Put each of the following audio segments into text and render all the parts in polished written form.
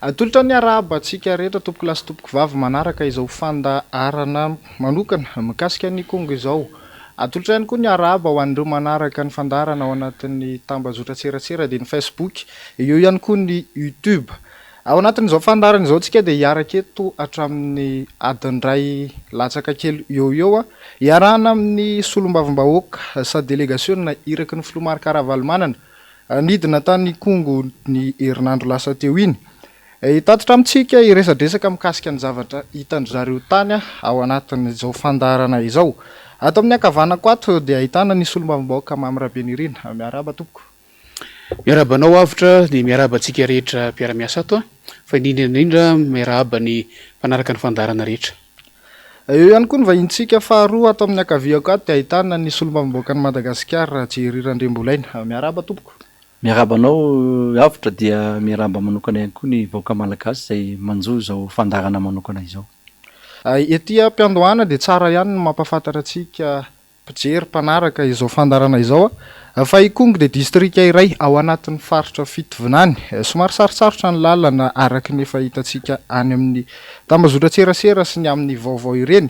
Atolotra ny arahaba antsika rehetra tompoko lahy sy tompoko vavy manaraka izao fandaharana manokana mikasika ny Kongo izao. Atolotra ihany koa ny arahaba ho an'ireo manaraka ny fandaharana ao anatin'ny tambazotran-tserasera dia ny Facebook, eo ihany koa ny YouTube. Ao anatin'izao fandaharana izao tsika dia hiaraka eto hatramin'ny adiny iray latsaka kely eo ho eo, hiarahana amin'ny solombavambahoaka sady delegasiona iraky ny filoha Marc Ravalomanana nidina tany Ikongo ny herinandro lasa teo iny. Hitatitra amintsika hiresadresaka mikasika ny zavatra hitan-dry zareo tany ao anatin'izao fandaharana izao. Ato amin'ny ankavanako ato dia ahitana ny solombavambahoaka Mamy Rabenirina. Miarahaba tompoko. Miarahaba anao Avotra dia miarahaba antsika rehetra mpiara-miasa ato fa indrindra indrindra miarahaba ny mpanaraka ny fandaharana rehetra. Eo ihany koa ny vahintsika faharoa ato amin'ny ankaviako ato dia ahitana ny solombavambahoakan'i Madagasikara Jerry Randriambolaina. Miarahaba tompoko. Miarahaba anao Avotra dia miarahaba manokana ihany koa ny vahoaka Malagasy izay manjo izao fandaharana manokana izao. Ety am-piandohana dia tsara ihany ny mampahafantatra antsika Mpijery mpanaraka izao fandaharana izao fa Ikongo dia distrika iray ao anatin'ny faritra Fitovinany. Somary sarotsarotra ny lalana araka ny efa hitantsika any amin'ny tambazotran-tserasera sy ny amin'ny vaovao ireny.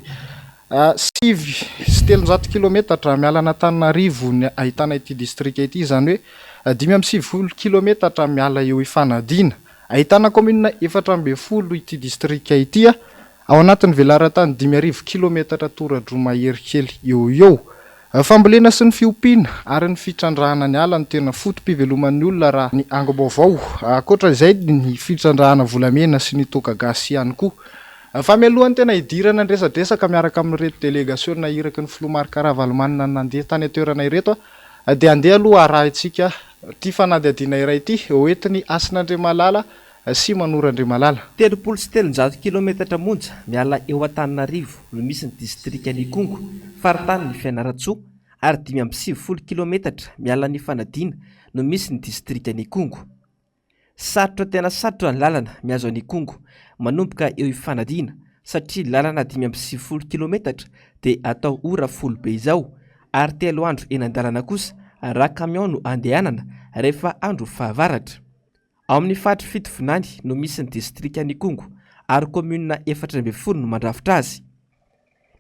309 kilometatra miala an'Antananarivo ny ahitana ity distrika ity, izany hoe 95 kilometatra miala eo Ifanadiana. Ahitana kaominina 14 ity distrika ity. Ao anatin'ny velaran-tany 5000 kilometatra toradroa mahery kely eo ho eo. Fambolena sy ny fiompiana ary ny fitrandrahana ny ala no tena foto-piveloman'ny olona raha ny angom-baovao. Ankoatra izay ny fitrandrahana volamena sy ny toaka gasy ihany koa. Fa mialohan'ny tena hidirana ny resadresaka miaraka amin'ireto delegasiona iraky ny filoha Marc Ravalomanana nandeha tany an-toerana ireto dia andeha aloha harahintsika ity fanadihadiana iray ity hoentin'i Hasina Andriamalala sy Manoro Andriamalala. 330 kilometatra monja miala eo Antananarivo no misy ny distrikan'Ikongo, faritanin'i Fianarantsoa, ary 95 kilometatra miala an'Ifanadiana no misy ny distrikan'Ikongo. Sarotra tena sarotra ny lalana mihazo an'Ikongo manomboka eo Ifanadiana satria lalana 95 kilometatra dia atao ora folo be izao ary telo andro eny an-dalana kosa raha camion no andehanana rehefa andro fahavaratra. Ao amin'ny faritr'i Fitovinany no misy ny distrikan'Ikongo ary kaominina 14 no mandrafitra azy.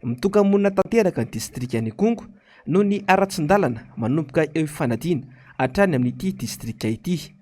Mitoka-monina tanteraka ny distrikan'Ikongo noho ny haratsin-dalana manomboka eo Ifanadiana hatrany amin'ity distrika ity.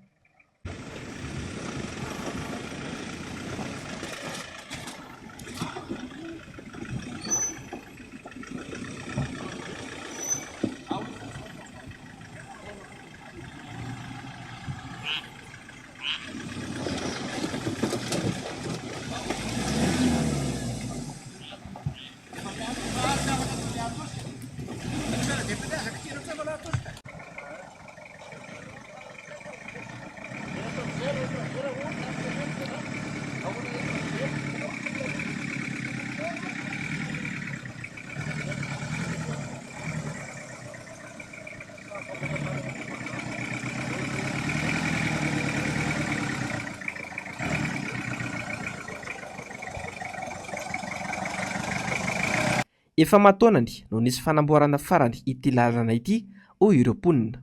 Efa aman-taonany no nisy fanamboarana farany ity lalana ity, hoy ireo mponina.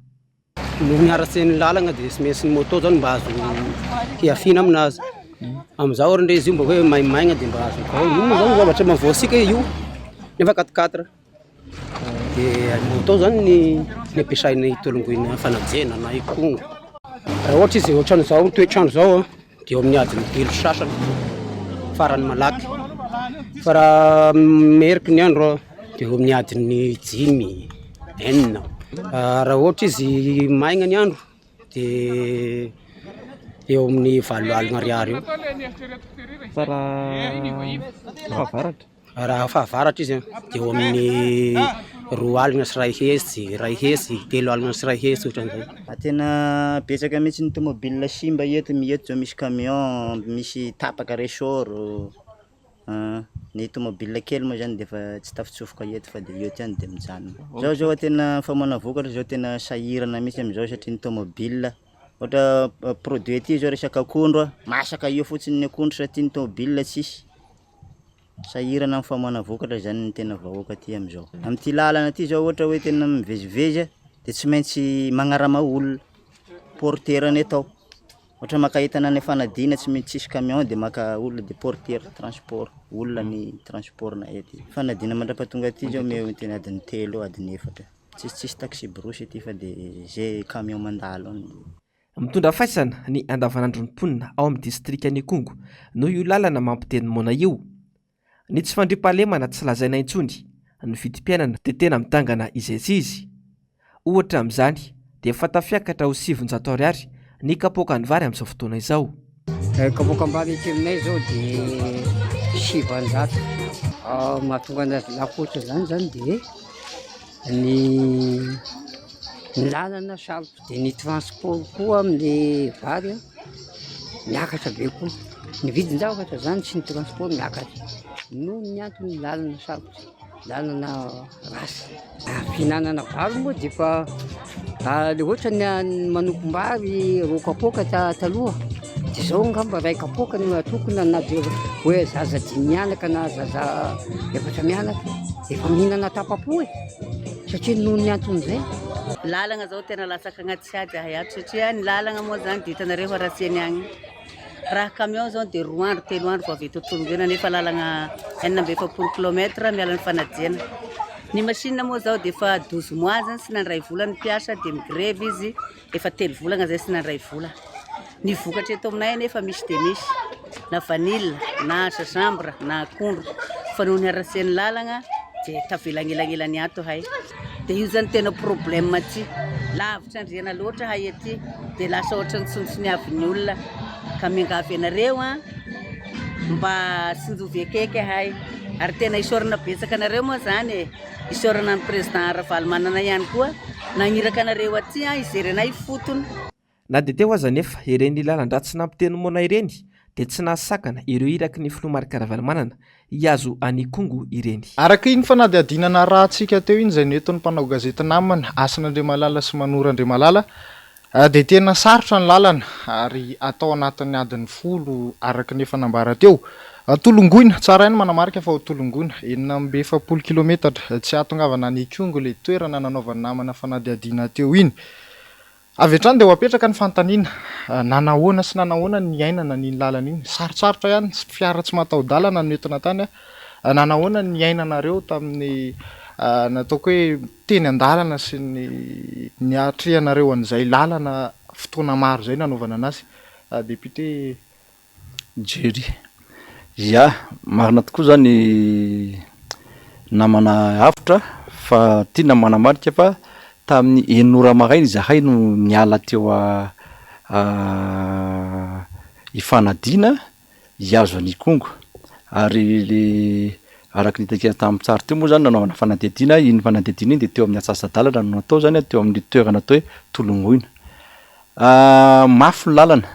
Noho ny haratsian'ny lalagna dia tsy maintsy ny moto zany mba azo hiafiana aminazy. Amin'izao ary ndre izy io mba hoe maimaigna dia mba azo atao. Io moa zany zavatra mahavoasika io nefa quatre quatre. Dia ny moto zany ny ny ampiasaina hitolongoina fanajena na Ikongo. Raha ohatra izy ohatran'izao toetr'andro izao an, dia eo amin'ny adiny telo sy sasany farany malaky. Fa raha meriky ny andro an, dia eo amin'ny adiny dimy, enina. Raha ohatra izy maigna ny andro dia eo amin'ny valo alina ariary eo. Fa raha fahavaratra? Raha fahavaratra izy dia eo amin'ny roa alina sy iray hetsy, iray hetsy, telo alina sy iray hetsy ohatran'izay. Tena betsaka mihitsy ny tomobile simba eto, eto zao misy camion, misy tapaka ressort, ny tomobile kely moa zany de efa tsy tafitsofoka eto fa de eto ihany de mijanona. Zao zao tena famoahana vokatra zao tena sahirana mihitsy am'zao satria ny tomobile ohatra produit aty zao resaka akondro a, masaka eo fotsiny ny akondro satria ny tomobile tsisy. Sahirana amin'ny famoahana vokatra zany ny tena vahoaka aty amin'izao. Amin'ity lalana ity zao ohatra hoe tena mivezivezy de tsy maintsy magnarama olona, porteur ny atao. Ohatra maka entana any Ifanadiana tsy maintsy tsisy camion de maka olona de porteur transport, olona ny transport-nay aty. Ifanadiana mandrapatonga aty zao mety adiny telo eo adiny efatra, tsisy tsisy taxi brousse aty fa de ze camion mandalo any. Mitondra faisana ny andavanandron'ny mponina ao amin'ny distrikan'Ikongo noho io lalana mampiteny moana io. Ny tsy fandriampahalemana tsy lazaina intsony, ny vidim-piainana dia tena midangana izaitsizy. Ohatra amin'izany dia efa tafiakatra ho 900 ariary ny kapoakan'ny vary amin'izao fotoana izao. Ny kapoakam-bary ety aminay izao dia 900. Mahatonga anazy lafo ohatran'izany izany dia ny ny lalana sarotra dia ny transport koa amin'ny vary an, miakatra be koa, ny vidin-javatra zany sy ny transport miakatra noho ny antony lalana sarotra, lalana ratsy. Fihinanana vary moa dia efa le ohatra ny an'ny manokom-bary roa kapoaka taloha de zao angamba iray kapoaka no atokona na de hoe zaza dimy mianaka na zaza efatra mianaka efa mihinana tapa-po e satria noho ny anton'izay. Lalagna zao tena latsaka agnaty ady ahay ato satria ny lalagna moa zany de hitanareo fa ratsiany agny. Raha camion zao de roa andro telo andro vao avy eto Tongena nefa lalagna 46 kilomètre miala ny Fanadiana. Ny machine moa zao de efa 12 mois zany tsy nandray vola ny mpiasa de migrevy izy efa telo volagna zay tsy nandray vola. Ny vokatra eto aminay anefa misy dia misy na vanille na gingembre na akondro fa noho ny haratsian'ny lalagna dia tavela agnelagnelany ato hay. Dia io zany tena problème aty, lavitra andriana loatra hay aty dia lasa ohatran'ny tsontsoniavin'ny olona ka miangavy anareo an mba tsinjovy akaiky ahay ary tena isaorana betsaka anareo moa zany e, isaorana ny président Ravalomanana ihany koa nagniraka anareo aty an hijery anay ifotony. Na dia teo aza anefa ireny lalan-dratsy nampiteny moana ireny dia tsy nahasakana ireo iraky ny filoha Marc Ravalomanana hihazo an'Ikongo ireny. Araka iny fanadihadiana narahantsika teo iny izay nentin'ny mpanao gazety namana Hasina Andriamalala sy Manoro Andriamalala dia tena sarotra ny lalana ary atao anatin'ny adiny folo araka ny efa nambara teo. Tolongoina, tsara ihany manamarika fa ho tolongoina, 46 kilometatra tsy hahatongavana any Ikongo ilay toerana nanaovan'ny namana fanadihadiana teo iny. Avy hatrany dia ho apetraka ny fanontaniana, nanahoana sy nanahoana ny niainana an'iny lalana iny? Sarotsarotra ihany, fiara tsy mataho-dalana no nentina tany, nanahoana ny niainanareo tamin'ny nataoko hoe teny an-dalana sy ny niatrehanareo an'izay lalana fotoana maro izay nanaovana an'azy? Député. Jerry, Ya, marina tokoa izany namana Avotra fa tiana manamarika fa tamin'ny enina ora maraina izahay no niala teo Ifanadiana hihazo an'Ikongo ary le araka ny hitantsika tamin'ny sary teo moa izany nanaovana fanadihadiana, iny fanadihadiana iny dia teo amin'ny antsasa-dalana no natao izany, teo amin'ny toerana atao hoe Tolongoina. Mafy ny lalana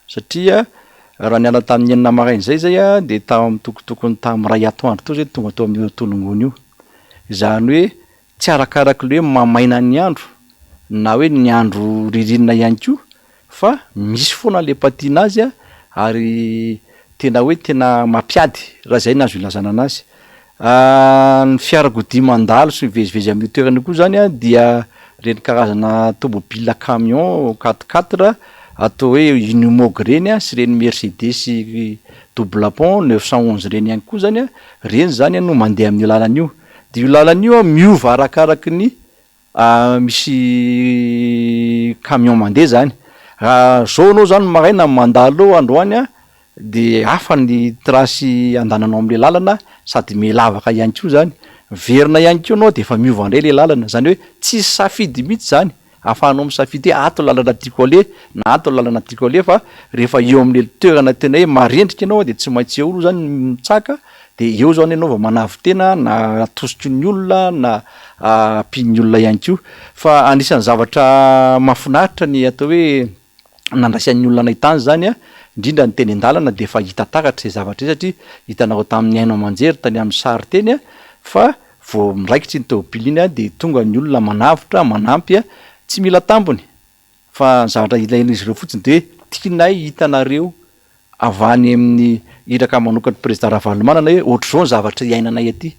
satria raha niala tamin'ny enina maraina izay izay dia tao amin'ny tokotokony tamin'ny iray atoandro teo izay tonga teo amin'io Tolongoina io. Izany hoe tsy arakaraky ilay hoe mamaina ny andro na hoe ny andro ririnina ihany koa fa misy foana ilay patinage ary tena hoe tena mampiady raha izay no azo ilazana anazy. Ny fiarakodia mandalo sy mivezivezy amin'io toerana io koa izany dia ireny karazana tomobile camion quatre quatre atao hoe unimog ireny sy ireny mercedes double pont 911 ireny ihany koa izany, ireny izany no mandeha amin'io lalana io. Dia io lalana io miova arakaraky ny Misy camion mandeha zany, raha zao anao zany maraina mandalo eo androany an, de hafa ny trace andehananao amle lalana sady miha-lavaka ihany koa zany, miverina ihany koa anao de efa miova ndray le lalana, zany hoe tsisy safidy mihitsy zany ahafahanao misafidy hoe ato lalana tiako aleha na ato lalana tiako aleha fa rehefa eo amle toerana tena hoe marendrika ianao de tsy maintsy eo aloha zany mitsaka Dia eo izany ianao vao manavo-tena na atosiky ny olona na ampian'ny olona ihany koa. Fa anisan'ny zavatra mahafinaritra ny atao hoe nandraisan'ny olona anay tany izany an, indrindra ny teny an-dalana dia efa hita taratra izay zavatra izay satria hitanareo tamin'ny haino aman-jery tany amin'ny sary teny an, fa vao miraikitra iny tômôbila iny an dia tonga ny olona manavotra, manampy an, tsy mila tambiny fa ny zavatra ilain'izy ireo fotsiny dia hoe tianay hitanareo avy any amin'ny iraka manokan'ny Président Ravalomanana hoe ohatr'izao ny zavatra iainanay aty.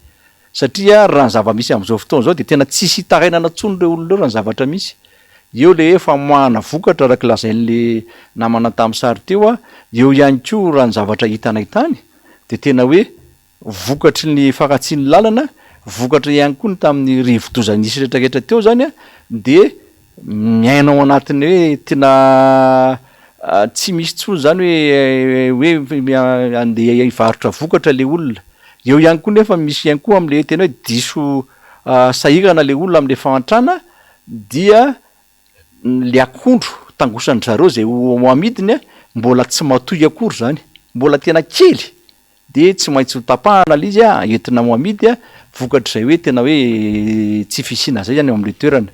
Satria raha ny zava-misy amin'izao fotoana izao dia tena tsisy hitarainana intsony ireo olona ireo raha ny zavatra misy. Eo le hoe famoahana vokatra araka lazain'le namana tamin'ny sary teo a, eo ihany koa raha ny zavatra hitanay tany dia tena hoe vokatry ny faharatsian'ny lalana, vokatra ihany koa ny tamin'ny rivodoza nisy rehetrarehetra teo zany a, dia miaina ao anatin'ny hoe tena tsy misy intsony zany hoe hoe andeha hivarotra vokatra le olona. Eo ihany koa nefa misy ihany koa am'le tena hoe diso sahirana le olona am'le fahantrana dia le akondro tangosan-dry zareo zay ho amidiny mbola tsy matoy akory zany, mbola tena kely de tsy maintsy ho tapahana le izy entina ho amidy vokatr'izay hoe tena hoe tsy fisiana zay zany eo am'le toerana.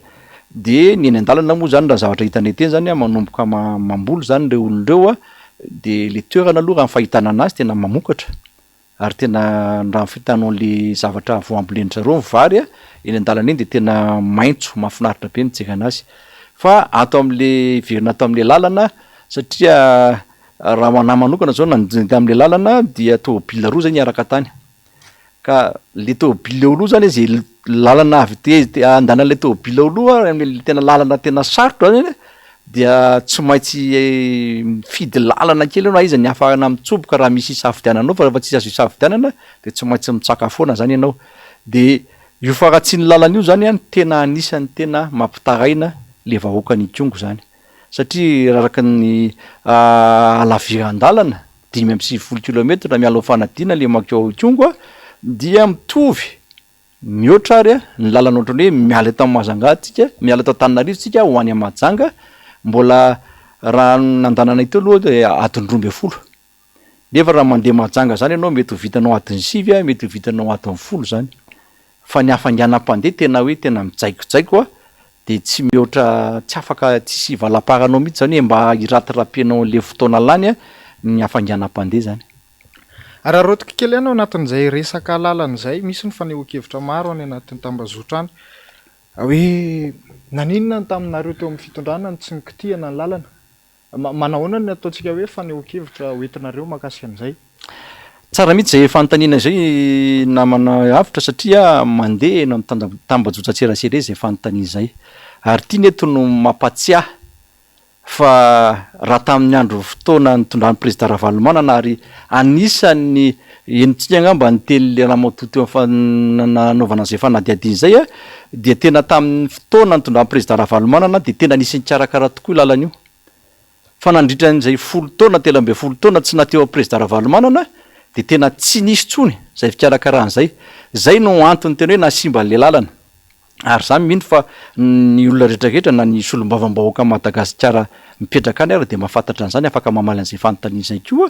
De ny eny an-dalana moa zany raha zavatra hitanay teny zany manomboka mamboly zany reo olona reo de le toerana aloha raha ny fahitana anazy tena mamokatra. Ary tena raha ny fitanao an'le zavatra voambolen-dry zareo ny vary a, eny an-dalana eny de tena maitso, mahafinaritra be mijery anazy. Fa ato am'le hiverina ato am'le lalana satria raha ho anahy manokana zao nandeha am'le lalana dia tômôbila roa zay niaraka tany. Ka le tômôbila eo aloha zany zay lalana avy te andehanan'ilay tômôbila eo aloha am'le tena lalana tena sarotra zany Dia tsy maintsy mifidy lalana kely ianao na aiza ny ahafahana mitsoboka raha misy hisafidiananao fa rehefa tsisy azo hisafidianana dia tsy maintsy mitsaka foana zany ianao. Dia io faharatsian'ny lalana io zany an tena anisan'ny tena mampitaraina le vahoakan'Ikongo zany. Satria raha araka ny halaviran-dalana, 95 kilomètre miala ao Fanadina le mankao Ikongo an, dia mitovy Mihoatra ary ny lalana ohatran'ny hoe miala eto Mahajanga tsika, miala eto Antananarivo tsika ho any Mahajanga, mbola raha ny nandananay teo aloha dia adiny 12. Nefa raha mandeha Mahajanga zany ianao mety ho vitanao adiny sivy, mety ho vitanao adiny folo zany. Fa ny hafainganam-pandeha tena hoe tena mijaikojaiko dia tsy mihoatra, tsy afaka, tsisy valamparanao mihitsy zany hoe mba hi-rattraper-nao an'le fotoana lany ny hafainganam-pandeha zany. Araraotiko kely ihany ao anatin'izay resaka lalana izay, misy ny fanehoan-kevitra maro any anatin'ny tambazotra any hoe naninona ny taminareo teo amin'ny fitondrana no tsy nikitihana ny lalana? Manahoana ny ataontsika hoe fanehoan-kevitra hoentinareo mahakasika an'izay? Tsara mihitsy izay fanontaniana izay namana Avotra satria mandeha eny amin'ny tambajotran-tserasera izay fanontaniana izay. Ary ity ny eto no mampatsiahy Fa raha tamin'ny andro fotoana nitondran'ny Prezida Ravalomanana ary anisan'ny henontsika angamba ny tenin'ilay ramatoa teo amin'ny nanaovana an'izay fanadihadiana izay dia tena tamin'ny fotoana nitondran'ny Prezida Ravalomanana dia tena nisy nikarakara tokoa io lalana io. Fa nandritra an'izay folo taona, 13 taona tsy naha teo an'i Prezida Ravalomanana dia tena tsy nisy intsony izay fikarakarana izay. Izay no antony tena hoe nahasimba an'ilay lalana. Ary za mino fa ny olona rehetra rehetra na ny solombavambahoaka Madagasikara mipetraka any ary dia mahafantatra an'izany, afaka mamaly an'izay fanontaniana izay koa,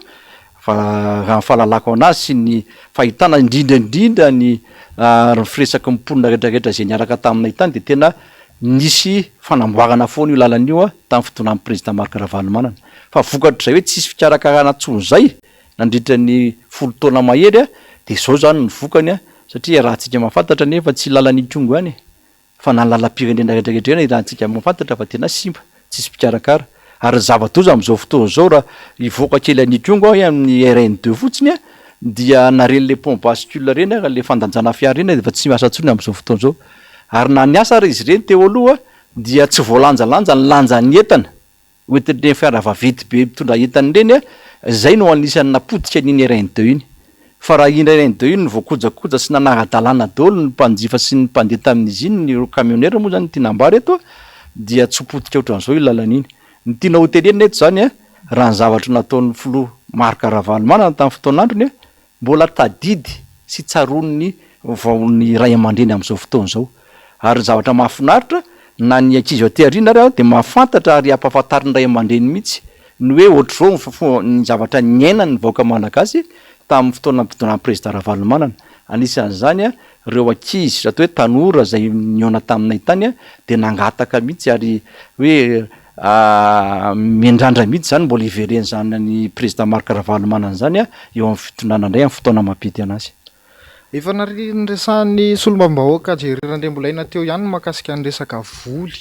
fa raha ny fahalalako anazy sy ny fahitana indrindra indrindra ny ary ny firesaky ny mponina rehetra rehetra izay niaraka taminay tany dia tena nisy fanamboarana foana io lalana io tamin'ny fotoanan'ny président Marc Ravalomanana. Fa vokatr'izay hoe tsisy fikarakarana intsony izay nandritra ny folo taona mahery dia izao izany ny vokany satria iarahantsika mahafantatra anefa tsy lalan'Ikongo ihany e, fa na ny lalam-pirenena rehetra rehetra eny iarahantsika mahafantatra fa tena simba, tsisy mpikarakara. Ary ny zava-doza amin'izao fotoana izao raha hivoaka kely an'Ikongo aho amin'ny RN deux fotsiny dia na ireny le pont bascule ireny ary le fandanjana fiara ireny efa tsy miasa intsony amin'izao fotoana izao. Ary na niasa ary izy ireny teo aloha dia tsy voalanjalanja ny lanjan'ny entana. Hoentin'ireny fiara vaventy be mitondra entana ireny a, izay no anisan'ny napotika an'iny RN deux iny. Fa raha iny RN deux iny no voakojakoja sy nanara-dalàna daholo ny mpanjifa sy ny mpandeha tamin'izy iny, ireo camionneurs moa izany no tiana ambara eto a, dia tsy ho potika ohatran'izao io lalana iny. Ny tiana ho tenenina eto izany a, raha ny zavatra nataon'ny filoha Marc Ravalomanana tamin'ny fotoan'androny a, Mbola tadidy sy tsaroan'ny vao ny ray aman-dreny amin'izao fotoana izao. Ary ny zavatra mahafinaritra, na ny ankizy aty aoriana ary dia mahafantatra ary ampahafantarin'ny ray aman-dreny mihitsy ny hoe ohatr'izao ny fo- ny zavatra niainan'ny vahoaka malagasy tamin'ny fotoana nitondrany Prezida Ravalomanana. Anisan'izany ireo ankizy, atao hoe tanora izay nihaona taminay tany dia nangataka mihitsy ary hoe Miandrandra mihitsy izany mbola hiveren'izany ny Président Marc Ravalomanana izany eo amin'ny fitondrana indray amin'ny fotoana mampety anazy. Efa niresahan'ny solombavambahoaka Jerry Randriambolaina teo ihany ny mahakasika ny resaka voly.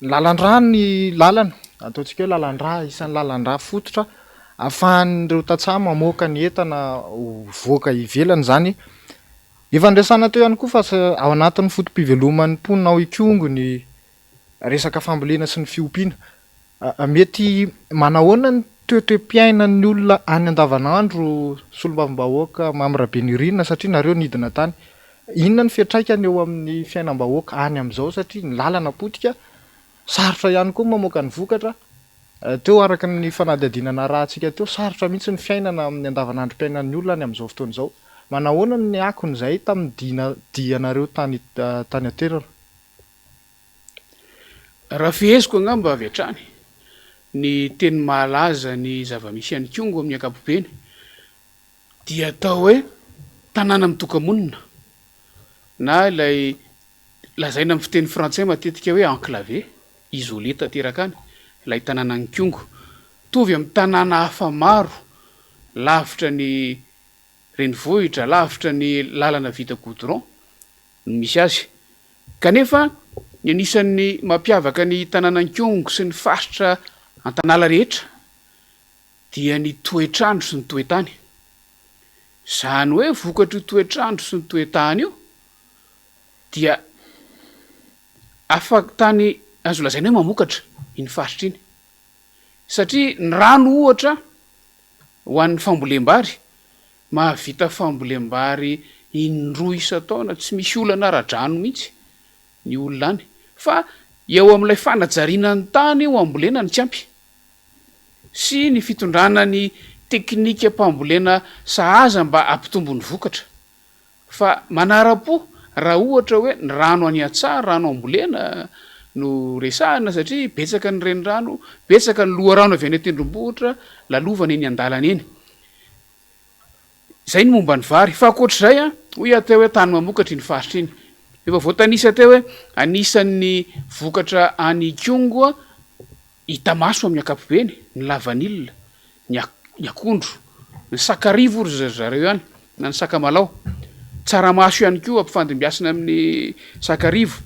Lalan-drà ny lalana, ataontsika hoe lalan-drà, isan'ny lalan-drà fototra ahafahan'ireo tantsaha mamoaka ny entana hivoaka ivelany izany. Efa niresahana teo ihany koa fa ao anatin'ny foto-piveloman'ny mponina ao Ikongo ny. resaka fambolena sy ny fiompiana. Mety manahoana ny toetoe-piainan'ny olona any andavanandro solombavambahoaka Mamy Rabenirina satria nareo nidina tany. Inona ny fiantraikany eo amin'ny fiainam-bahoaka any amin'izao satria ny lalana potika, sarotra ihany koa ny mamoaka ny vokatra. Teo araka ny fanadihadiana narahantsika teo, sarotra mihitsy ny fiainana amin'ny andavanandrom-piainan'ny olona any amin'izao fotoana izao. Manahoana ny akon'izay tamin'ny dina dianareo tany tany an-toerana? Raha feheziko angamba avy hatrany ny teny mahalaza ny zava-misy any Ikongo amin'ny ankapobeny dia atao hoe tanàna mitoka-monina na ilay lazaina amin'ny fiteny frantsay matetika hoe enclavé, isolé tanteraka any ilay tanànan'Ikongo. Mitovy amin'ny tanàna hafa maro lavitra ny renivohitra, lavitra ny lalana vita goudron no misy azy. Kanefa, ny anisan'ny mampiavaka ny tanàn'Ankongo sy ny faritra Antanala rehetra dia ny toetr'andro sy ny toetany. Izany hoe vokatr'io toetr'andro sy ny toetany io dia afa tany azo lazaina hoe mamokatra iny faritra iny. Satria ny rano ohatra ho an'ny fambolem-bary, mahavita fambolem-bary indroa isan-taona tsy misy olana ara-drano mihitsy ny olona any. Fa eo amin'ilay fanajariana ny tany ho ambolena no tsy ampy. Sy ny fitondrana ny teknikam-pambolena sahaza mba hampitombo ny vokatra. Fa manara-po raha ohatra hoe ny rano any an-tsaha, rano ambolena no resahina satria betsaka ny renirano, betsaka ny loharano avy any an-tendrombohitra lalovana eny an-dalana eny. Izay ny momba ny vary. Fa ankoatr'izay, hoy aho teo hoe tany mamokatra iny faritra iny. Efa voatanisa teo hoe anisan'ny vokatra any Ikongo hita maso amin'ny ankapobeny ny lavanila, ny ny akondro, ny sakarivo hoy ry zareo ihany na ny sakamalao, tsaramaso ihany koa ampifandimbiasina amin'ny sakarivo,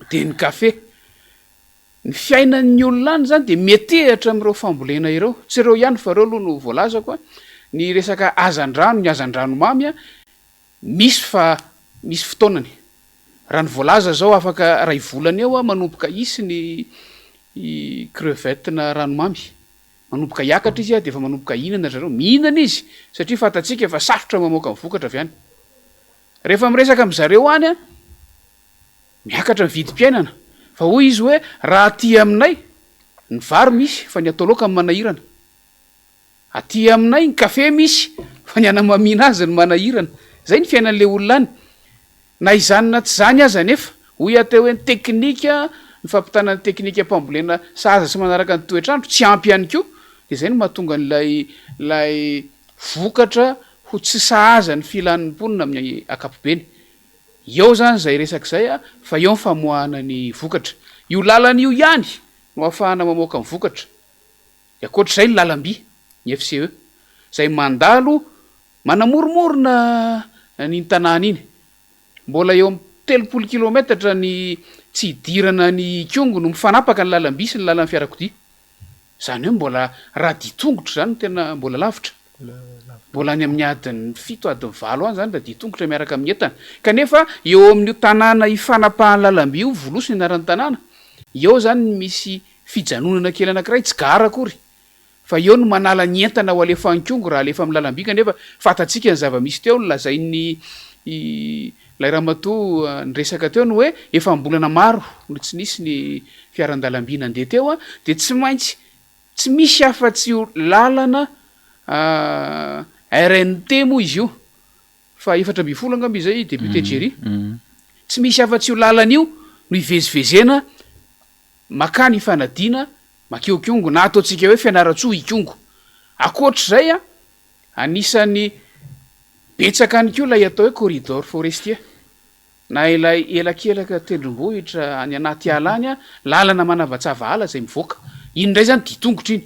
dia ny kafe. Ny fiainan'ny olona any izany dia miantehatra amin'ireo fambolena ireo, tsy ireo ihany fa ireo aloha no voalazako a, ny resaka hazandrano, ny hazandrano mamy a, misy fa misy fotoanany. Raha ny voalaza izao afaka iray volana eo manomboka hisy ny crevette-na ranomamy. Manomboka hiakatra izy dia efa manomboka hihinana ry zareo. Mihinana izy satria fantatsika fa sarotra mamoaka ny vokatra avy any. Rehefa miresaka amin-dry zareo any, miakatra ny vidim-piainana. Fa hoy izy hoe raha aty aminay, ny vary misy fa ny atao laoka no manahirana. Aty aminay ny kafe misy fa ny hanamamiana azy no manahirana. Izay ny fiainan'ilay olona any. Na izany na tsy izany aza anefa, hoy aho teo hoe ny teknika, ny fampitana ny teknikam-pambolena sahaza sy manaraka ny toetr'andro tsy ampy ihany koa, dia izay no mahatonga an'ilay ilay vokatra ho tsy sahaza ny filan'ny mponina amin'ny ankapobeny. Eo izany izay resaka izay fa eo ny famoahana ny vokatra. Io lalana io ihany no ahafahana mamoaka ny vokatra. Dia ankoatr'izay ny lalam-by, ny FCE, izay mandalo manamoromorona an'iny tanàna iny. Mbola eo amin'ny 30 kilometatra ny tsy hidirana ny Ikongo no mifanapaka ny lalam-by sy ny lalan'ny fiarakodia. Izany hoe mbola raha dian-tongotra izany no tena mbola lavitra. Mbola any amin'ny adiny fito, adiny valo any izany raha dian-tongotra miaraka amin'ny entana. Kanefa eo amin'io tanàna ifanapahan'ny lalam-by io, Volosy ny anaran'ny tanàna, eo izany no misy fijanonana kely anankiray, tsy gara akory, fa eo no manala ny entana ho alefa Ankongo raha alefa amin'ny lalam-by kanefa fantatsika ny zava-misy teo, nolazain'ny ilay ramatoa niresaka teo ny hoe efa am-bolana maro no tsy nisy ny fiaran-dalamby nandeha teo dia tsy maintsy tsy misy afa-tsy io lalana RNT moa izy io fa 14 angamba izay député Jerry, tsy misy afa-tsy io lalana io no ivezivezena Makany Ifanadiana, makeo Ikongo na ataontsika hoe Fianarantsoa Ikongo. Ankoatr'izay, anisan'ny betsaka any koa ilay atao hoe corridor forestier na ilay elakelaka tendrombohitra any anaty ala any, lalana manavatsava ala izay mivoaka. Iny indray izany dian-tongotra iny,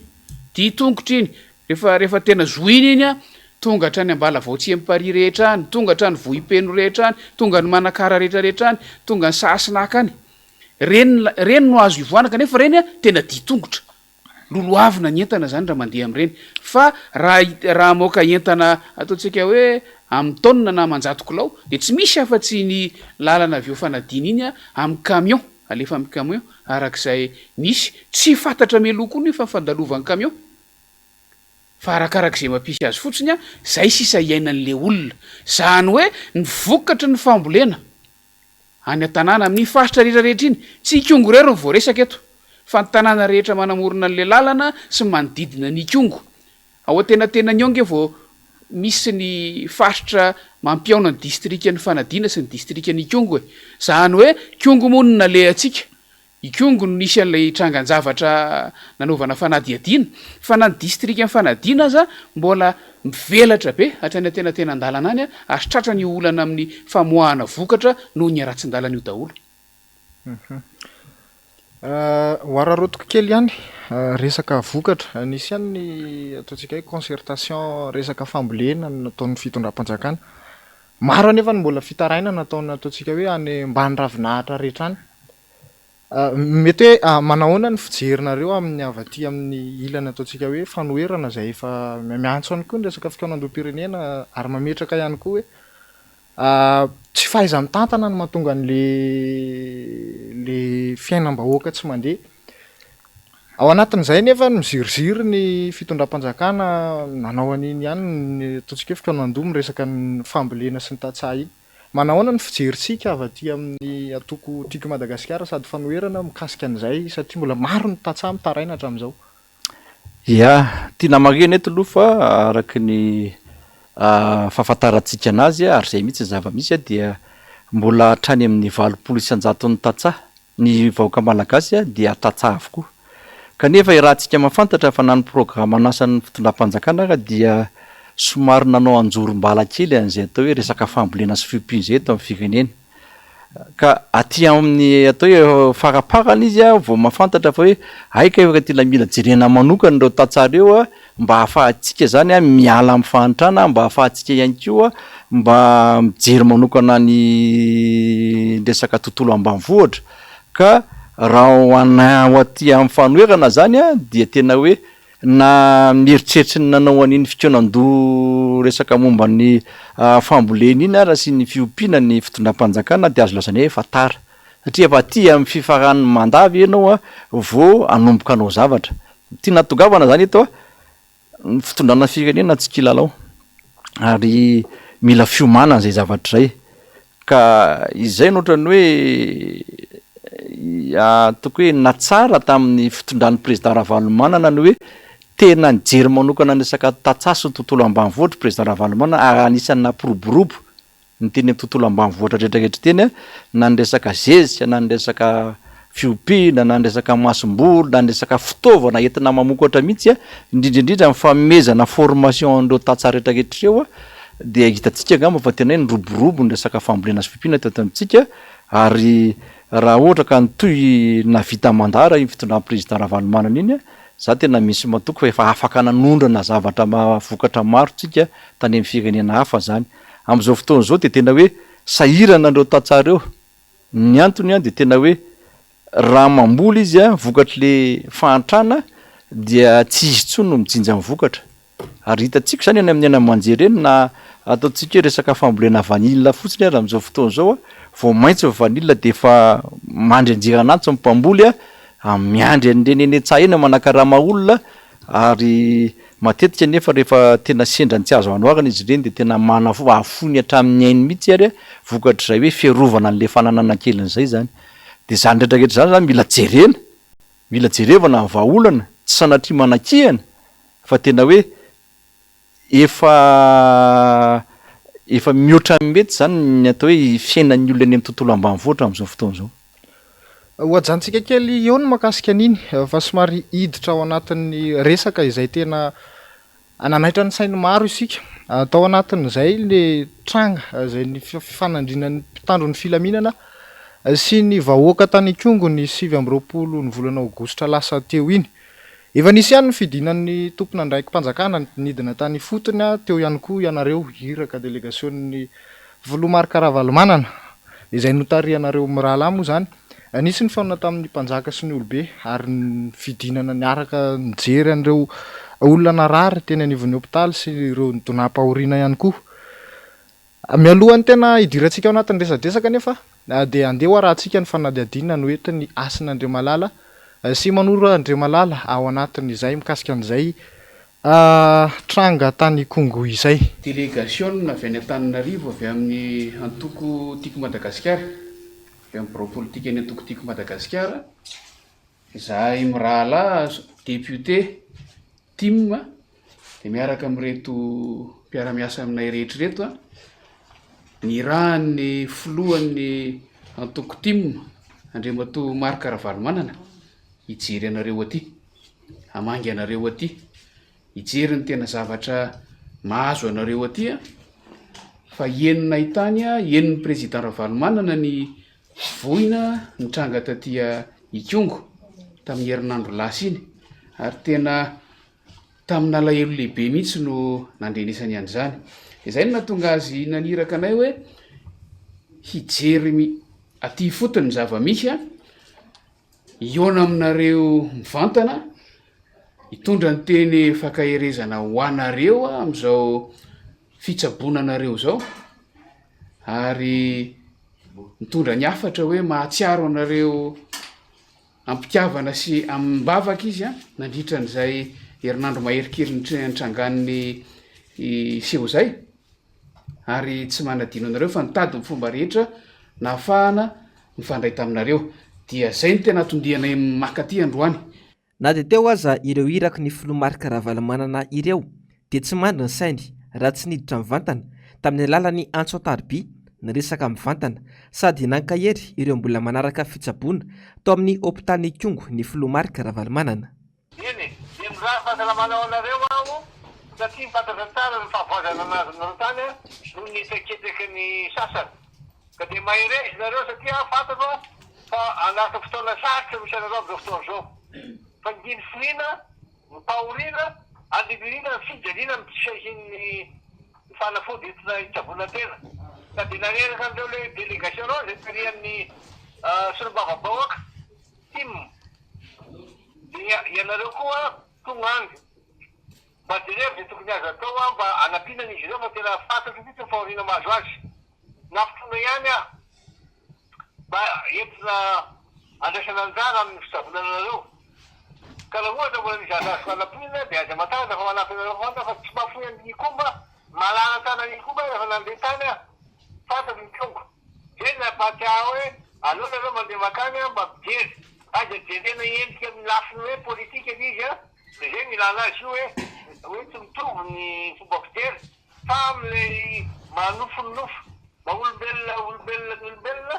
dian-tongotra iny. Rehefa rehefa tena zohina iny, tonga hatrany Ambalavao Tsiemparihy rehetra any, tonga hatrany Vohipeno rehetra any, tonga any Manakara rehetra rehetra any, tonga any Sahasinaka any. Reny reny no azo ivoahana kanefa reny a tena dia tongotra. Lolohavina ny entana zany raha mandeha amin'ireny. Fa raha raha hamoaka entana ataontsika hoe amin'ny taonina na aman-jato kilao dia tsy misy afa-tsy iny lalana avy eo Fanadina iny a amin'ny camion. alefa amin'ny camion arak'izay misy. Tsy fantatra mialoha koa nefa ny fandalovan'ny camion fa arakarak'izay mampisy azy fotsiny an, zay sisa iainan'le olona. Zany hoe ny vokatry ny fambolena any an-tanàna amin'ny faritra rehetra rehetra iny, tsy Ikongo irery no voaresaka eto fa ny tanàna rehetra manamorona an'le lalana sy manodidina an'Ikongo. Ao antenatenany ao nge vao misy ny faritra mampihaona ny distrikan'i Fanadina sy ny distrikan'Ikongo e! Zany hoe Ikongo moa no nalehantsika, Ikongo no nisy an'ilay trangan-javatra nanaovana fanadihadiana, fa na ny distrikan'i Fanadina aza mbola mivelatra be hatrany antenatenan-dalana any ary tratran'io olana amin'ny famoahana vokatra noho ny haratsin-dalana io daholo. Ho araraotiko kely ihany, resaka vokatra. Nisy ihany ny ataontsika hoe concertation resaka fambolena nataon'ny fitondram-panjakana. Maro anefa ny mbola fitarainana ataon'ny ataontsika hoe any ambany ravinahitra rehetra any. Mety hoe manahoana ny fijerinareo amin'ny avy aty amin'ny ilany ataontsika hoe fanoherana izay efa miantso ihany koa ny resaka fikaonandoham-pirenena ary mametraka ihany koa hoe Tsy fahaiza-mitantana no mahatonga an'le le fiainam-bahoaka tsy mandeha. Ao anatin'izay nefa miziriziry ny fitondram-panjakana nanao an'iny ihany ny ataontsika hoe fikaonandoha miresaka ny fambolena sy ny tantsaha iny. Manahoana ny fijerintsika avy aty amin'ny antoko Tiako i Madagasikara sady fanoherana mikasika an'izay satria mbola maro ny tantsaha mitaraina hatramin'izao. Ya, tiana marihana eto aloha fa araka ny fahafantarantsika anazy ary izay mihitsy ny zava-misy dia mbola hatrany amin'ny 80 isan-jaton'ny tantsaha, ny vahoaka malagasy dia tantsaha avokoa. Kanefa iarahantsika mahafantatra fa na ny programan'asan'ny fitondram-panjakana ara dia somary nanao anjorom-bala kely an'izay atao hoe resaka fambolena sy fiompiana izay eto amin'ny firenena. Ka aty amin'ny atao hoe faraparany izy vao mahafantatra fa hoe hay kay fa tena mila jerena manokana ireo tantsaha ireo mba ahafahantsika zany miala amin'ny fahantrana, mba ahafahantsika ihany koa mba mijery manokana ny resaka tontolo ambanivohitra. Ka raha ho anay ho aty amin'ny fanoherana zany dia tena hoe Na mieritreritry ny nanao an'iny fikaonandoha resaka momba ny fambolena iny ara sy ny fiompiana ny fitondram-panjakana dia azo lazaina hoe efa tara. Satria efa aty amin'ny fifaran'ny mandat ve ianao vao hanomboka hanao zavatra. Ny tiana hahatongavana izany eto, ny fitondrana firenena tsy kilalao. Ary mila fiomanana izay zavatra izay. Ka izay no ohatran'ny hoe ataoko hoe natsara tamin'ny fitondran'ny président Ravalomanana ny hoe tena nijery manokana ny resaka tantsaha sy ny tontolo ambanivohitra président Ravalomanana ary anisan'ny nampiroborobo ny teny amin'ny tontolo ambanivohitra rehetrarehetra teny na ny resaka zezika na ny resaka fiompiana na ny resaka masomboly na ny resaka fitaovana entina mamokatra mihitsy indrindra indrindra ny fanomezana formation an'ireo tantsaha rehetrarehetra ireo dia hitantsika angamba fa tena hoe niroborobo ny resaka fambolena sy fiompiana teto amintsika ary raha ohatra ka nitohy nahavita mandat raha iny fitondran'ny président Ravalomanana iny, za tena misy matoky fa efa afaka nanondrana zavatra vokatra maro tsika tany amin'ny firenena hafa zany. Amin'izao fotoana izao dia tena hoe sahirana ireo tantsaha ireo, ny antony dia tena hoe Raha mamboly izy vokatry le fahantrana dia tsy izy intsony no mijinja ny vokatra. Ary hitantsika izany any amin'ny haino aman-jery eny na ataontsika hoe resaka fambolena vanille fotsiny ary amin'izao fotoana izao vao maitso ny vanille dia efa mandry anjiran'antsy ny mpamboly miandry an'ireny eny an-tsaha eny manakarama olona ary matetika nefa rehefa tena sendra ny tsy azo anoharana izy ireny dia tena manafo afoiny hatramin'ny ainy mihitsy ary vokatr'izay hoe fiarovana an'ilay fananana keliny izay izany. Dia izany rehetra rehetra izany izany mila jerena, mila jerevana ny vahaolana, tsy sanatria manakihana fa tena hoe efa efa mihoatra ny mety izany ny atao hoe fiainan'ny olona eny amin'ny tontolo ambanivohitra amin'izao fotoana izao. Ho ajanontsika kely eo ny mahakasika an'iny fa somary hiditra ao anatin'ny resaka izay tena Nanaitra ny sain'ny maro isika. Tao anatin'izay ilay tranga izay ny fifanandrinan'ny mpitandro ny filaminana sy ny vahoaka tany Ikongo ny 29 ny volana aogositra lasa teo iny. Efa nisy ihany ny fidinan'ny tompon'andraiki-panjakana nidina tany ifotony, teo ihany koa ianareo iraka delegasionin'ny filoha Marc Ravalomanana izay notarihanareo mirahalahy moa izany. Nisy ny fihaonana tamin'ny mpanjaka sy ny olobe ary ny fidinana niaraka nijery an'ireo olona narary teny anivon'ny hopitaly sy ireo nidonam-pahoriana ihany koa. Mialohan'ny tena hidirantsika ao anatin'ny resadresaka anefa dia andeha ho arahantsika ny fanadihadiana noentin'i Hasina Andriamalala sy Manoro Andriamalala ao anatin'izay mikasika an'izay tranga tany Ikongo izay. Delegasiona avy any Antananarivo avy amin'ny antoko Tiako Madagasikara, avy amin'ny birao politikan'ny antoko Tiako Madagasikara, izahay mirahalahy depiote tim dia miaraka amin'ireto mpiara-miasa aminay rehetra ireto, nirahan'ny filohan'ny antoko tim Andriamatoa Marc Ravalomanana hijery anareo aty. hamangy anareo aty, hijery ny tena zavatra mahazo anareo aty an, fa henonay tany an, henon'ny président Ravalomanana ny voina nitranga taty Ikongo tamin'ny herinandro lasa iny, ary tena tamin'alahelo lehibe mihitsy no nandrenesany an'izany. Izay no nahatonga azy naniraka anay hoe hijery aty ifotony ny zava-misy an, Hihaona aminareo mivantana, hitondra ny teny fankaherezana ho anareo aho amin'izao fitsaboana anareo izao, ary mitondra ny hafatra hoe mahatsiaro anareo am-pitiavana sy amim-bavaka izy an, nandritra an'izay herinandro mahery kely nitrangan'ny seho izay. ary tsy manadino anareo fa nitady ny fomba rehetra nahafahana nifandray taminareo. Dia zay no tena anton-dianay maka aty androany. Na dia teo aza ireo iraky ny filoha Marc Ravalomanana ireo dia tsy mandry ny sainy raha tsy niditra mivantana tamin'ny alalan'ny antso an-tariby niresaka mivantana sady nankahery ireo mbola manaraka fitsaboana tao amin'ny hopitalin'Ikongo ny filoha Marc Ravalomanana. Eny e, dia mirary fahasalamana ho anareo aho satria fantatra tsara ny fahavoazana nahazonareo tany noho ny hetraketsaky ny sasany. Ka dia mahereza nareo satria fantatro fa anaty fotoana sarotra misy anareo amin'izao fotoana izao. Fa ngilifiriana, ny fahoriana, andinindrindra ny fijaliana amin'ny tsy fisian'ny fanafody entina hitsaboana tena. Ka dia naneraka an'ireo le délégation ireo izay tarihan'ny solombavambahoaka, tim. Dia ianareo koa tonga any. Mba jereo izay tokony azo atao mba hanampiana an'izy ireo fa tena fantatro mihitsy ny fahoriana mahazo azy. Nampitony ihany aho mba entina handraisana anjara amin'ny fitsaboana anareo. Ka raha ohatra mbola misy azo azoko hanampiana dia aza matahotra fa manampy anareo foana fa tsy mahafoy an'Ikomba, malala-tanana Ikomba rehefa nandeha tany aho. Fantatro ny Kongo. Zay no nampahatsiahy ahy hoe aleo nareo mandeha mankany an mba mijery. Aza jerena endrika amin'ny lafiny hoe politika le izy an, de zay no ilana azy io hoe hoe tsy mitovy ny fomba fijery fa amin'ilay maha nofo ny nofo, maha olombelona olombelona ny olombelona,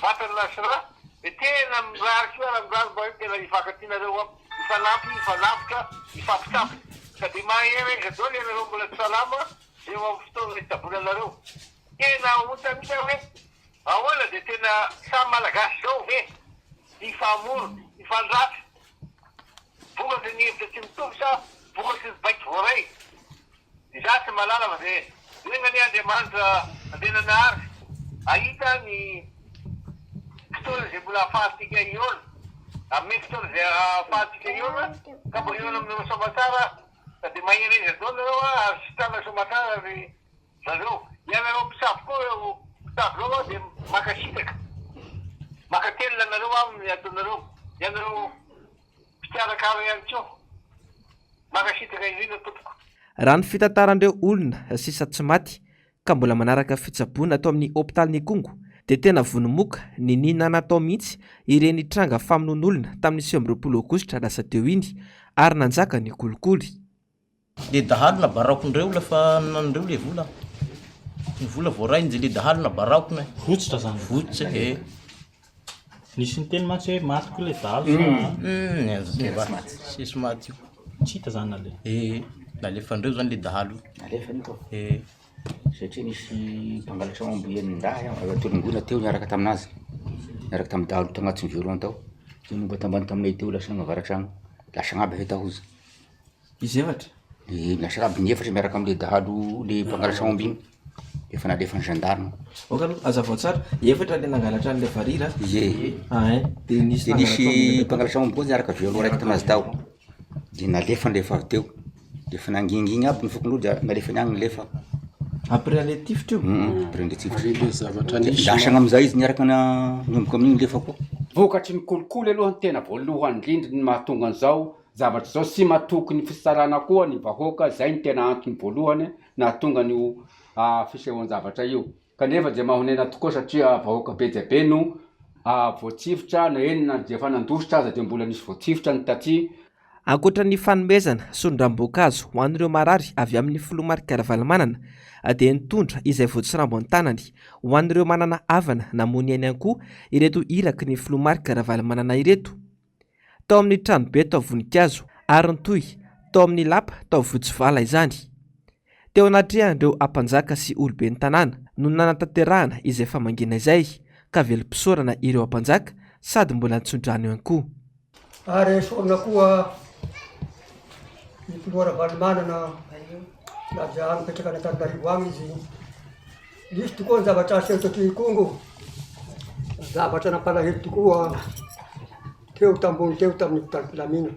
vatana sy ra, de tena mirary soa raha mirary mba hoe tena hifankatia nareo an, hifanampy, hifanavotra, hifampitsabo. Ka de mahereza daholo ianareo mbola tsy salama eo amin'ny fotoana hitsaboana anareo. Tena ontsa mihitsy aho hoe ahoana dia tena samy Malagasy izao ve hifamono, hifandratra vokatry ny hevitra tsy mitovy sa vokatry ny baiko voaray? Izaho tsy mahalala fa dia enga anie Andriamanitra Andriananahary hahita ny fotoana izay mbola ahafahantsika hihaona, hanome fotoana izay ahafahantsika hihaona ka mba hihaona aminareo soamatsara ka dia mahereza daholo nareo ary sitrana soamatsara ry Zareo, ianareo mpitsabo koa ireo mpitsabo ireo aho dia mankasitraka, mankatelina anareo aho amin'ny ataonareo, ianareo mpikarakara ihany koa, mankasitraka indrindra tompoko. Raha ny fitantaran'ireo olona sisa tsy maty ka mbola manaraka fitsaboana ato amin'ny hopitalin'Ikongo dia tena vonomoka niniana natao mihitsy ireny tranga famonoan'olona tamin'ny 29 aogositra lasa teo iny ary nanjaka ny kolikoly. Le dahalo na baraokondreo la fa nanondreo le vola. Ny vola voarainy de le dahalo na baraokona. Votsotra zany. Votsotra e. Nisy niteny mantsy hoe maty koa le dahalo fa. Hum, tsisy maty io. Tsy hita zany nalefa. Eh, nalefandreo zany le dahalo. Nalefany io. Eh. Satria nisy mpangalatra omby enin-dahy avy aty Tolongoina teo niaraka taminazy, niaraka tamin'ny dahalo tagnatin'ny violon tao, de nomba tambany taminay teo lasa nagnavara tragno, lasa agnaby ahay tao izy. Izy efatra? Ie, lasa aby ny efatra miaraka am'le dahalo le mpangalatra omby igny, efa nalefan'ny gendarme. Ok aloha, hazavao tsara, efatra le nangalatra an'le varira? Ie. Ain, de nisy De nisy mpangalatra omby koa niaraka violon raiky taminazy tao, de nalefany rehefa avy teo, de efa nangingina aby ny fokonolona de nalefany agny ny lefa. Après an'ilay tifitra io? Hum, après an'ilay tifitra. Ary ilay zavatra nisy. Lasana amin'izay izy niaraka nanomboka amin'iny lefa koa. Vokatry ny kolikoly aloha ny tena voalohany indrindra ny mahatonga an'izao zavatra izao, tsy matoky ny fitsarana koa ny vahoaka, izay no tena antony voalohany nahatonga an'io fisehoan-javatra io. Kanefa dia mahonena tokoa satria vahoaka be dia be no voatifitra na eny na dia efa nandositra aza dia mbola nisy voatifitra ny taty. Ankoatra ny fanomezana sondram-boankazo ho an'ireo marary avy amin'ny filoha Marc Ravalomanana dia nitondra izay voatsirambo an-tanany ho an'ireo manana havana namoy ny ainy ihany koa ireto iraky ny filoha Marc Ravalomanana ireto tao amin'ny tranobe tao Voninkazo ary nitohy tao amin'ny lapa tao Votsivala izany. Teo anatrehan'ireo ampanjaka sy oloben'ny tanàna no nanatanterahana izay famangiana izay ka velom-pisaorana ireo ampanjaka sady mbola nitso-drano ihany koa. Ary esorina koa ny filoha Ravalomanana na dia mipetraka any Antananarivo any izy. Nisy tokoa ny zavatra aseho teto Ikongo, zavatra nampalahelo tokoa teo tambony teo tamin'ny mpitandro filaminana.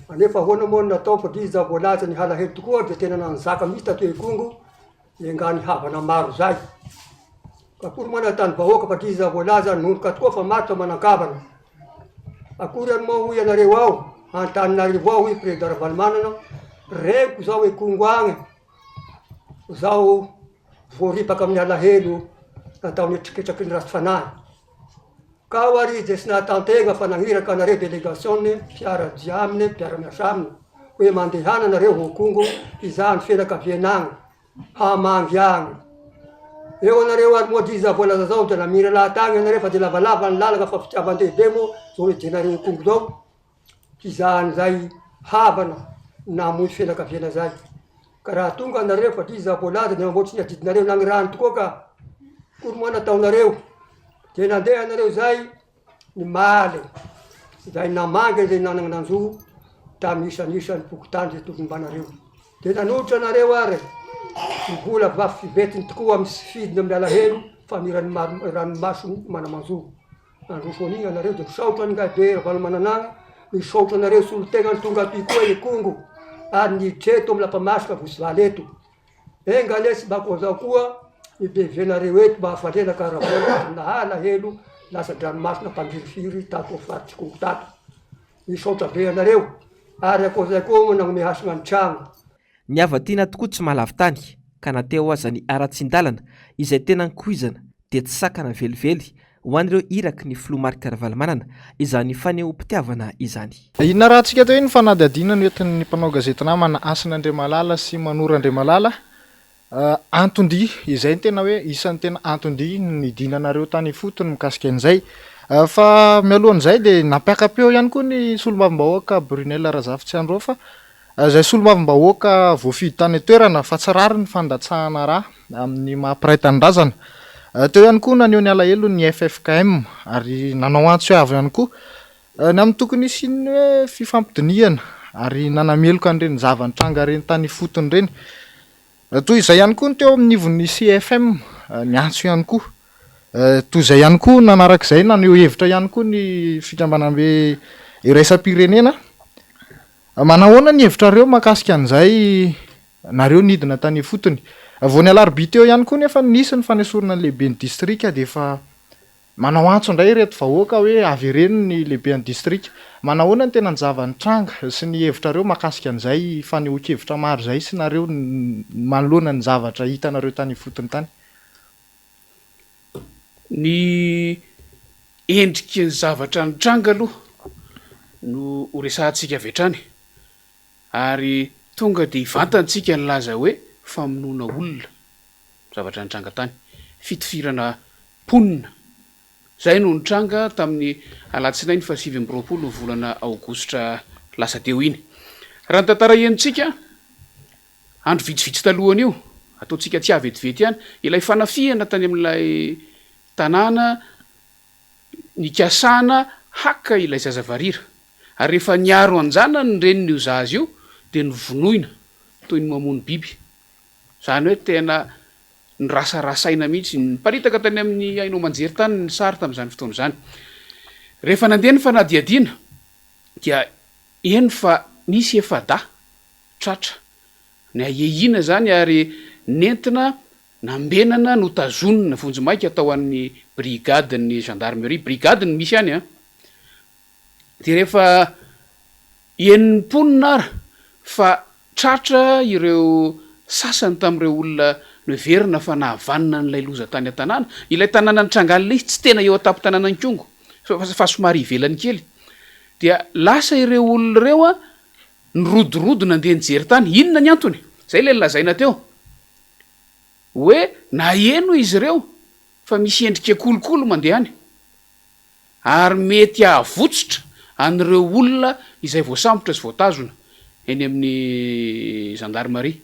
Anefa ahoana moa no natao fa dia iza voalaza ny halahelo tokoa dia tena nanjaka mihitsy tato Ikongo Enga ny havana maro zay. Akory moa nahitany vahoaka fa iza voalaza nondroka tokoa fa maty fa manan-kavana. Akory ary moa hoy ianareo ao Antananarivo ao hoy Président Ravalomanana, reniko zao Ikongo agny zao voaripaka amin'ny alahelo nataon'ny hetraketraky ny ratsy fanahy. Ka ao ary izy dia tsy nahatantegna fa nagniraka anareo delegation-ny mpiara-dia aminy, mpiara-miasa aminy, hoe mandehana nareo ho Kongo hizaha ny fianakaviana agny, hamangy agny. Eo anareo ary moa dia iza voalaza zao dia namira lahy tagny anareo fa dia lavalava ny lalagna fa fitiavan-dehibe moa zao hidianareo Kongo zao. hizaha an'izay havana namoy fianakaviana zay. Ka raha tonga anareo fa iza voalaza dia mamboatry ny adidinareo nagnirahany tokoa ka akory moa nataonareo dia nandeha anareo zay nimaly izay namangy izay nanana nanjo tamin'ny isan'isan'ny fokontany izay tokony mba nareo. Dia nanolotra anareo ary ny vola vafy fivetiny tokoa amin'ny sy fidiny amin'ny alahelo fa ny ranomaso mana-manjo. Nandroso an'igny anareo de misaotra an'i Ngahibe Ravalomananagna, misaotra anareo solotegnany tonga aty koa Ikongo ary niditra eto amin'ny Lapamasina Vosivaly eto. Enga anie tsy mba koa zao koa ny BV-nareo eto mba hafaliana ka Ravola nahalahelo lasa-dranomasina mpangirifiry tato faritr'Ikongo tato. Misaotra be anareo ary ankoatr'izay koa nagnome hasina ny tragno. Ny hava-tiana tokoa tsy mahalavo-tany, ka na teo aza ny haratsian-dalana izay tena nikoizana dia tsy sakana velively ho an'ireo iraky ny filoha Marc Ravalomanana izany fanehoam-pitiavana izany. Inona rahantsika teo iny fanadihadiana noentin'ny mpanao gazety namana Hasina Andriamalala sy Manoro Andriamalala Anton-dia, izay no tena hoe isan'ny tena anton-dia nidinanareo tany ifotony mikasika an'izay. Fa mialohan'izay dia nampiaka-peo ihany koa ny solombavambahoaka Brunelle Razafitsiandraofa fa izay solombavambahoaka voafidy tany an-toerana fa tsy rariny ny fandatsahana rà amin'ny maha mpiray tanindrazana. Teo ihany koa naneho ny alahelony ny ffkm ary nanao antso avo ihany koa ny amin'ny tokony hisian'ny hoe fifampidinihana ary nanameloka an'ireny zava-nitranga ireny tany ifotony ireny. Toy izay ihany koa ny teo amin'ny ivon'ny CFM, niantso ihany koa. Toy izay ihany koa nanaraka izay, naneho hevitra ihany koa ny fikambanambe iraisam-pirenena. Manahoana ny hevitrareo mahakasika an'izay nareo nidina tany ifotony? Vao ny alarobia teo ihany koa nefa nisy ny fanesorana ny lehiben'ny distrika dia efa Manao antso indray ireto vahoaka hoe avereno ny lehiben'ny distrika. Manahoana ny tena zava-nitranga sy ny hevitrareo mahakasika an'izay fanehoan-kevitra maro izay sy nareo manoloana ny zavatra hitanareo tany ifotony tany? Ny endriky ny zavatra nitranga aloha no ho resahantsika avy hatrany ary tonga dia hivantantsika nilaza hoe famonoana olona. Zavatra nitranga tany. Fitifirana mponina. Izay no nitranga tamin'ny alatsinainy faha 29 ny volana aogositra lasa teo iny. Raha ny tantara henontsika, andro vitsivitsy talohan'io, ataontsika tsiahy vetivety ihany, ilay fanafihana tany amin'ilay tanàna nikasana haka ilay zaza varira. Ary rehefa niaro an-janany ny renin'io zaza io dia novonoina toy ny mamono biby. Izany hoe tena nirasarasaina mihitsy. Niparitaka tany amin'ny haino aman-jery tany ny sary tamin'izany fotoana izany. Rehefa nandeha ny fanadihadiana dia heno fa nisy efa-dahy tratra. Ny ahiahiana izany ary nentina nambenana notazonina vonjimaika tao an'ny brigadin'ny gendarmerie, brigade no misy any an, dia rehefa henon'ny mponina ara fa tratra ireo sasany tamin'ireo olona noheverina fa nahavanona an'ilay loza tany an-tanàna, ilay tanàna nitrangan'ilay izy tsy tena eo an-tampon-tanànan'Ikongo fa somary ivelany kely, dia lasa ireo olona ireo an, nirodorodo nandeha nijery tany, inona ny antony? Izay ilay nolazaina teo hoe naheno izy ireo fa misy endrika kolikoly mandeha any. ary mety hahavotsotra an'ireo olona izay voasambotra sy voatazona eny amin'ny zandarimaria.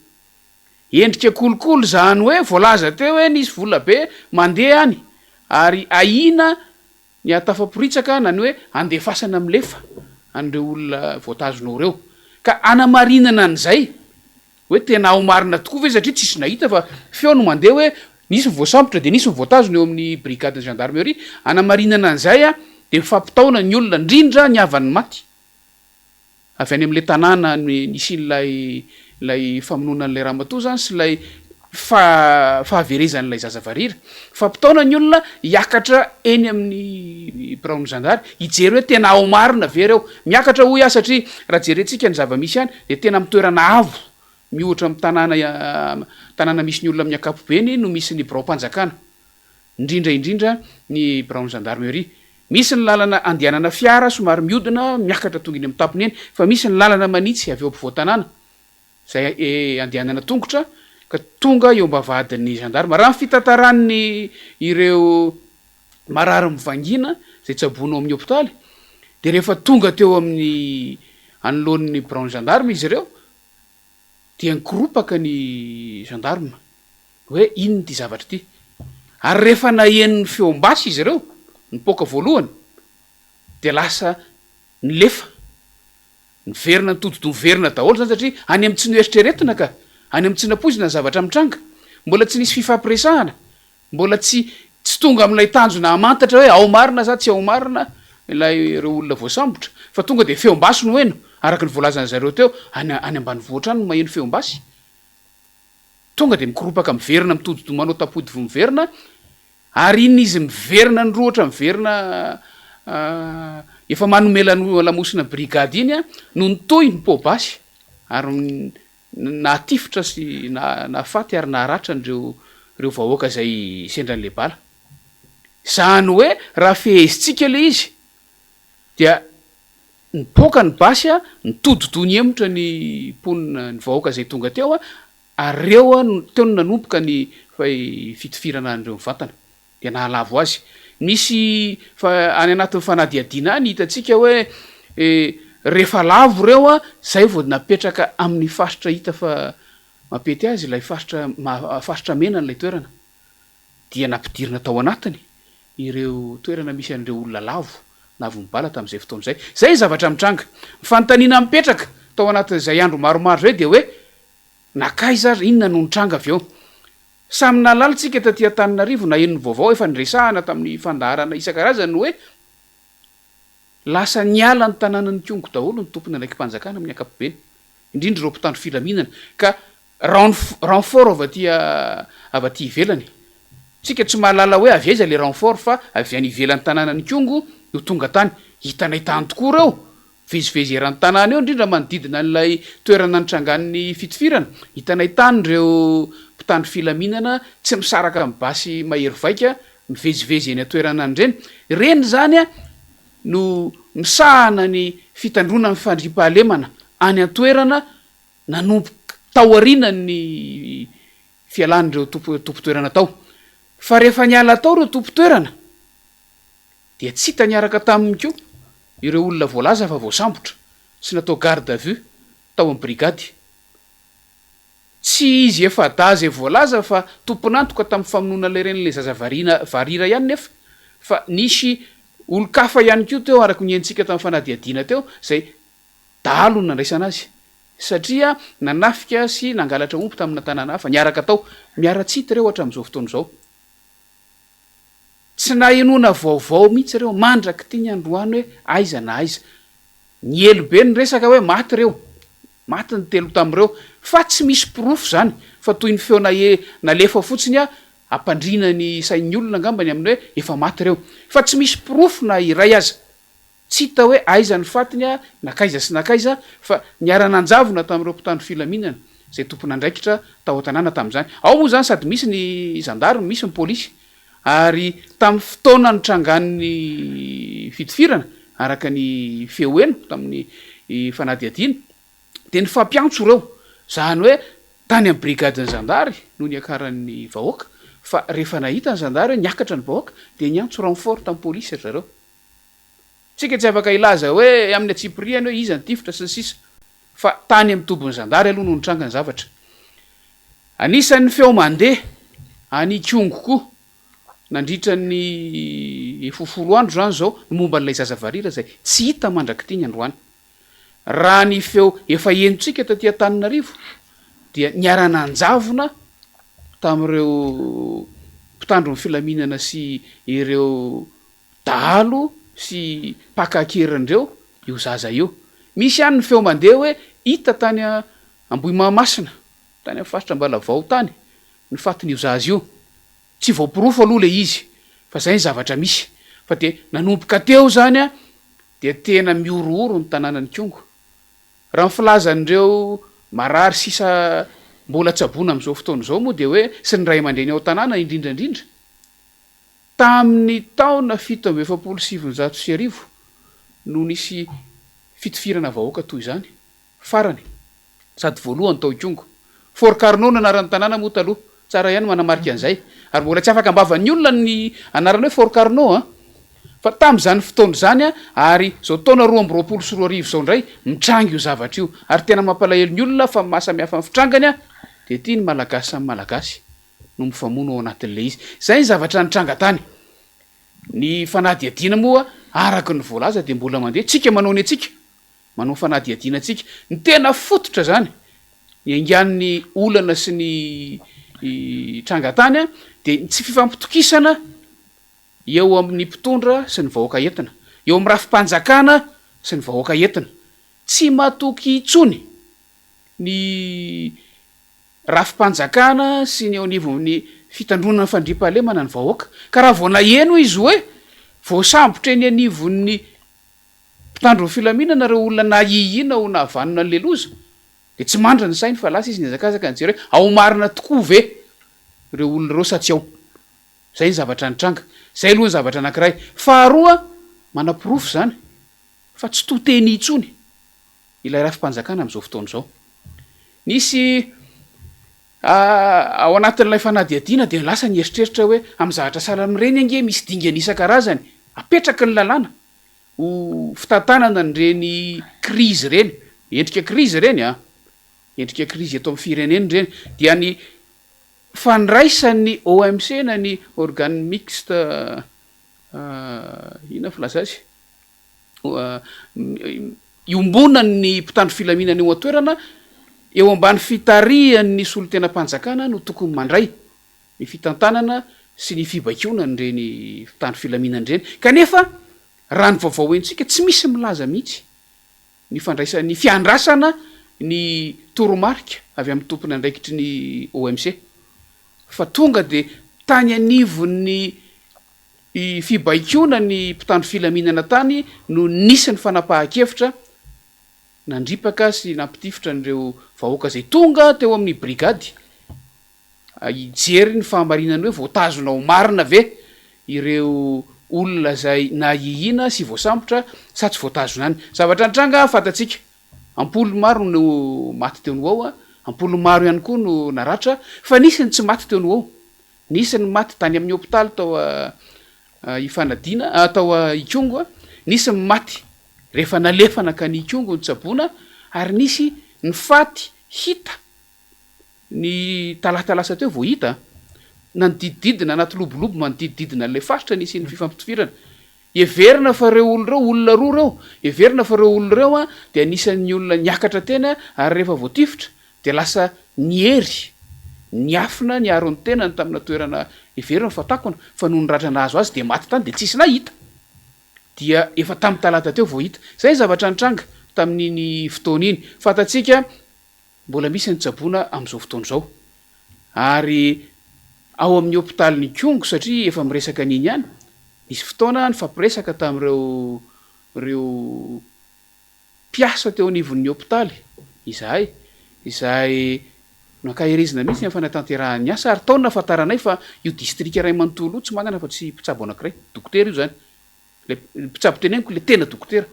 Endrika kolikoly izany hoe voalaza teo hoe nisy vola be mandeha any ary ahiana ny hahatafaporitsaka na ny hoe handefasana milefa an'ireo olona voatazona ao ireo. Ka hanamarinana an'izay Hoe tena ao marina tokoa ve satria tsisy nahita fa feo no mandeha hoe nisy ny voasambotra dia nisy ny voatazona eo amin'ny brigade ny gendarmerie. Hanamarinana an'izay dia mifampitaona ny olona indrindra ny havan'ny maty avy any amin'ilay tanàna nisian'ilay ilay famonoana an'ilay ramatoa izany sy ilay fahaverezan'ilay zaza varira. Mifampitaona ny olona hiakatra eny amin'ny biraon'ny zandary hijery hoe tena ao marina ve ireo. Miakatra hoy aho satria raha jerentsika ny zava-misy any dia tena amin'ny toerana avo miohatra amin'ny tanàna tanàna misy ny olona amin'ny ankapobeny no misy ny biraom-panjakana, indrindra indrindra ny biraon'ny gendarmerie. Misy ny lalana andehanana fiara somary mihodina miakatra tonga eny amin'ny tampony eny fa misy ny lalana manitsy avy eo ampovoan-tanàna. Izay andehanana tongotra ka tonga eo am-bavahadin'ny gendarme. Raha ny fitantaran'ny ireo marary mivangiana izay tsaboina ao amin'ny hopitaly dia rehefa tonga teo amin'ny anoloan'ny biraon'ny gendarme izy ireo dia nikoropaka ny gendarme hoe inona ity zavatra ity. Ary rehefa naheno ny feom-basy izy ireo, nipoaka voalohany, dia lasa nilefa. Niverina nitodi-doha miverina daholo izany satria any amin'ny tsy noeritreretina ka! Any amin'ny tsy nampoizina ny zavatra mitranga. Mbola tsy nisy fifampiresahana, mbola tsy tsy tonga amin'ilay tanjona hamantatra hoe ao marina sa tsy ao marina ilay ireo olona voasambotra fa tonga dia feom-basy no heno, araka ny voalazan'ny zareo teo, any any ambanivohitra any no maheno feom-basy. Tonga dia mikoropaka miverina mitodi-doha manao tampody vao miverina Ary iny izy miverina nirohotra miverina efa manome lamosina brigade iny no nitohy ny poa-basy ary nahatifitra sy nahafaty ary naharatra an'ireo ireo vahoaka izay sendra an'ilay bala. Izany hoe raha fehezintsika ilay izy dia nipoaka ny basy, nitodi-doha nihemotra ny mponina, ny vahoaka izay tonga teo Ary reo no teo no nanomboka ny fitifirana an'ireo mivantana. Dia nahalavo azy. Nisy fa any anatin'ny fanadihadiana any hitantsika hoe rehefa lavo ireo zay vao napetraka amin'ny faritra hita fa mampety azy ilay faritra faritra mena an'ilay toerana. Dia nampidirina tao anatiny ireo toerana misy an'ireo olona lavo lavon'ny bala tamin'izay fotoana izay. Izay ny zavatra mitranga. Ny fanontaniana mipetraka tao anatin'izay andro maromaro izay dia hoe Nankaiza ary inona no nitranga avy eo? Samy nahalala isika taty Antananarivo naheno ny vaovao efa niresahana tamin'ny fandaharana isan-karazany ny hoe lasa niala ny tanànan'Ikongo daholo ny tompon'andraiki-panjakana amin'ny ankapobeny, indrindra ireo mpitandro filaminana ka renfort avy aty avy aty ivelany. Tsika tsy mahalala hoe avy aiza le renfort fa avy any ivelan'ny tanànan'Ikongo no tonga tany. Hitanay tany tokoa ireo Mivezivezy eran'ny tanàna eo, indrindra manodidina an'ilay toerana nitrangan'ny fitifirana. Hitanay tany ireo mpitandro filaminana tsy misaraka amin'ny basy mahery vaika mivezivezy eny an-toerana any ireny. Ireny izany no misahana ny fitandroana ny fandriampahalemana any an-toerana nanomboka taorian'ny fialan'ireo tompon-toerana tao. Fa rehefa niala tao ireo tompon-toerana, dia tsy hita niaraka taminy koa ireo olona voalaza fa voasambotra sy natao garde à vue tao amin'ny brigady. Tsy izy efa-dahy izay voalaza fa tompon'antoka tamin'ny famonoana ilay renin'ilay zaza variana varira ihany nefa fa nisy olon-kafa ihany koa teo araka ny henontsika tamin'ny fanadihadiana teo izay dahalo no nandraisana azy satria nanafika sy nangalatra omby tamina tanàna hafa niaraka tao. Miara-tsy hita ireo hatramin'izao fotoana izao. Tsy nahenoana vaovao mihitsy ireo mandrak'ity ny androany hoe aiza na aiza. Niely be ny resaka hoe maty ireo. Maty ny telo tamin'ireo. Fa tsy misy porofo izany fa toy ny feo nahe nalefa fotsiny hampandriana ny sain'ny olona angamba ny amin'ny hoe efa maty ireo. Fa tsy misy porofo na iray aza. Tsy hita hoe aiza ny fatiny nankaiza sy nankaiza fa niara-nanjavona tamin'ireo mpitandro filaminana izay tompon'andraikitra tao an-tanàna tamin'izany. Ao moa izany sady misy ny zandary no misy ny polisy. Ary tamin'ny fotoana nitrangan'ny fitifirana, araka ny feo heno tamin'ny fanadihadiana, dia nifampiantso ireo. Izany hoe tany amin'ny brigadin'ny zandary no niakaran'ny vahoaka, fa rehefa nahita ny zandary hoe niakatra ny vahoaka dia niantso renfort tamin'ny polisy ry zareo. Tsika tsy afaka hilaza hoe amin'ny antsipiriany hoe iza nitifitra sy ny sisa fa tany amin'ny tobin'ny zandary aloha no nitranga ny zavatra. Anisan'ny feo mandeha any Ikongo koa nandritra ny efa ho folo andro izany izao ny momba an'ilay zaza varira izay tsy hita mandrak'ity ny androany. Raha ny feo efa henontsika taty Antananarivo dia niara-nanjavona tamin'ireo mpitandro ny filaminana sy ireo dahalo sy mpaka an-keriny ireo io zaza io. Misy ihany ny feo mandeha hoe hita tany Ambohimahamasina, tany amin'ny faritra Ambalavao tany ny fatin'io zaza io. Tsy voaporofo aloha ilay izy fa izay ny zavatra misy. Fa dia nanomboka teo izany dia tena mihorohoro ny tanànan'Ikongo. Raha ny filazan'ireo marary sisa mbola tsaboina amin'izao fotoana izao moa dia hoe sy ny ray aman-dreny ao an-tanàna indrindra indrindra, Tamin'ny taona 1947 no nisy fitifirana vahoaka toy izany, farany, sady voalohany tao Ikongo. Fort Carnot no anaran'ny tanàna moa taloha, tsara ihany manamarika an'izay, ary mbola tsy afaka am-bavan'ny olona ny anarana hoe Fort Carnot an! Fa tamin'izany fotoana izany ary izao taona 2022 izao indray mitranga io zavatra io, ary tena mampalahelo ny olona fa ny mahasamihafa ny fitrangany dia ity ny Malagasy samy Malagasy. no mifamono ao anatin'ilay izy. Izay ny zavatra nitranga tany. Ny fanadihadiana moa araka ny voalaza dia mbola mandeha. Tsika manao ny antsika, manao fanadihadiana antsika. Ny tena fototra izany niaingan'ny olana sy ny tranga tany dia ny tsy fifampitokisana eo amin'ny mpitondra sy ny vahoaka entina, eo amin'ny rafi-panjakana sy ny vahoaka entina. Tsy matoky intsony ny rafi-panjakana sy ny eo anivon'ny fitandroana ny fandriampahalemana ny vahoaka. Ka raha vao naheno izy hoe voasambotra eny anivon'ny mpitandro ny filaminana ireo olona nahiahiana ho nahavanona an'ilay loza dia tsy mandry ny sainy fa lasa izy nihazakazaka nijery hoe ao marina tokoa ve ireo olona ireo sa tsy ao. Izay ny zavatra nitranga. Izay aloha ny zavatra anankiray. Faharoa, manaporofo izany fa tsy to teny intsony ilay rafi-panjakana amin'izao fotoana izao. Nisy ao anatin'ilay fanadihadiana dia lasa ny eritreritra hoe amin'ny zavatra sahala amin'ireny ange misy dingana isan-karazany apetraky ny lalàna ho fitantanana an'ireny krizy ireny, endrika krizy ireny an, endrika krizy eto amin'ny firenena ireny, dia ny fandraisan'ny OMC na ny Organe Mixte inona filaza azy? iombonan'ny mpitandro filaminana eo an-toerana eo ambany fitarihan'ny solontenam-panjakana no tokony mandray ny fitantanana sy ny fibaikoana an'ireny mpitandro filaminana ireny. Kanefa raha ny vaovao henontsika tsy misy milaza mihitsy ny fandraisana ny fiandrasana ny toromarika avy amin'ny tompon'andraikitry ny OMC fa tonga dia tany anivon'ny Fibaikoana ny mpitandro filaminana tany no nisy ny fanapahan-kevitra nandripaka sy nampitifitra an'ireo vahoaka izay tonga teo amin'ny brigady hijery ny fahamarinany hoe voatazona ho marina ve ireo olona izay nahiahiana sy voasambotra sa tsy voatazona any. Zavatra nitranga fantatsika, am-polony maro no maty teo no ho ao, am-polony maro ihany koa no naratra fa nisy ny tsy maty teo no ho ao. Nisy ny maty tany amin'ny hopitaly tao Ifanadiana, tao Ikongo, nisy ny maty rehefa nalefa nankany Ikongo nitsaboana ary nisy ny faty hita ny talata lasa teo vao hita, nanodidididina anaty lobolobo manodidididina an'ilay faritra nisian'ny fifampitifirana. Heverina fa ireo olona ireo, olona roa ireo, heverina fa ireo olona ireo dia anisan'ny olona niakatra teny ary rehefa voatifitra dia lasa niery, niafina niaro ny tenany tamina toerana heverina fa takona, fa noho ny ratra nahazo azy dia maty tany dia tsisy nahita. Dia efa tamin'ny talata teo vao hita. Izay ny zavatra nitranga. tamin'iny fotoana iny. Fantatsika mbola misy ny tsaboina amin'izao fotoana izao. Ary ao amin'ny hopitalin'Ikongo satria efa miresaka an'iny ihany, nisy fotoana nifampiresaka tamin'ireo ireo mpiasa teo anivon'ny hopitaly izahay, izay nankaherezina mihitsy ny amin'ny fanatanterahany ny asa ary tao no nahafantaranay fa io distrika iray manontolo io tsy manana afa-tsy mpitsabo anankiray, dokotera io izany. Ilay mpitsabo teneniko ilay tena dokotera.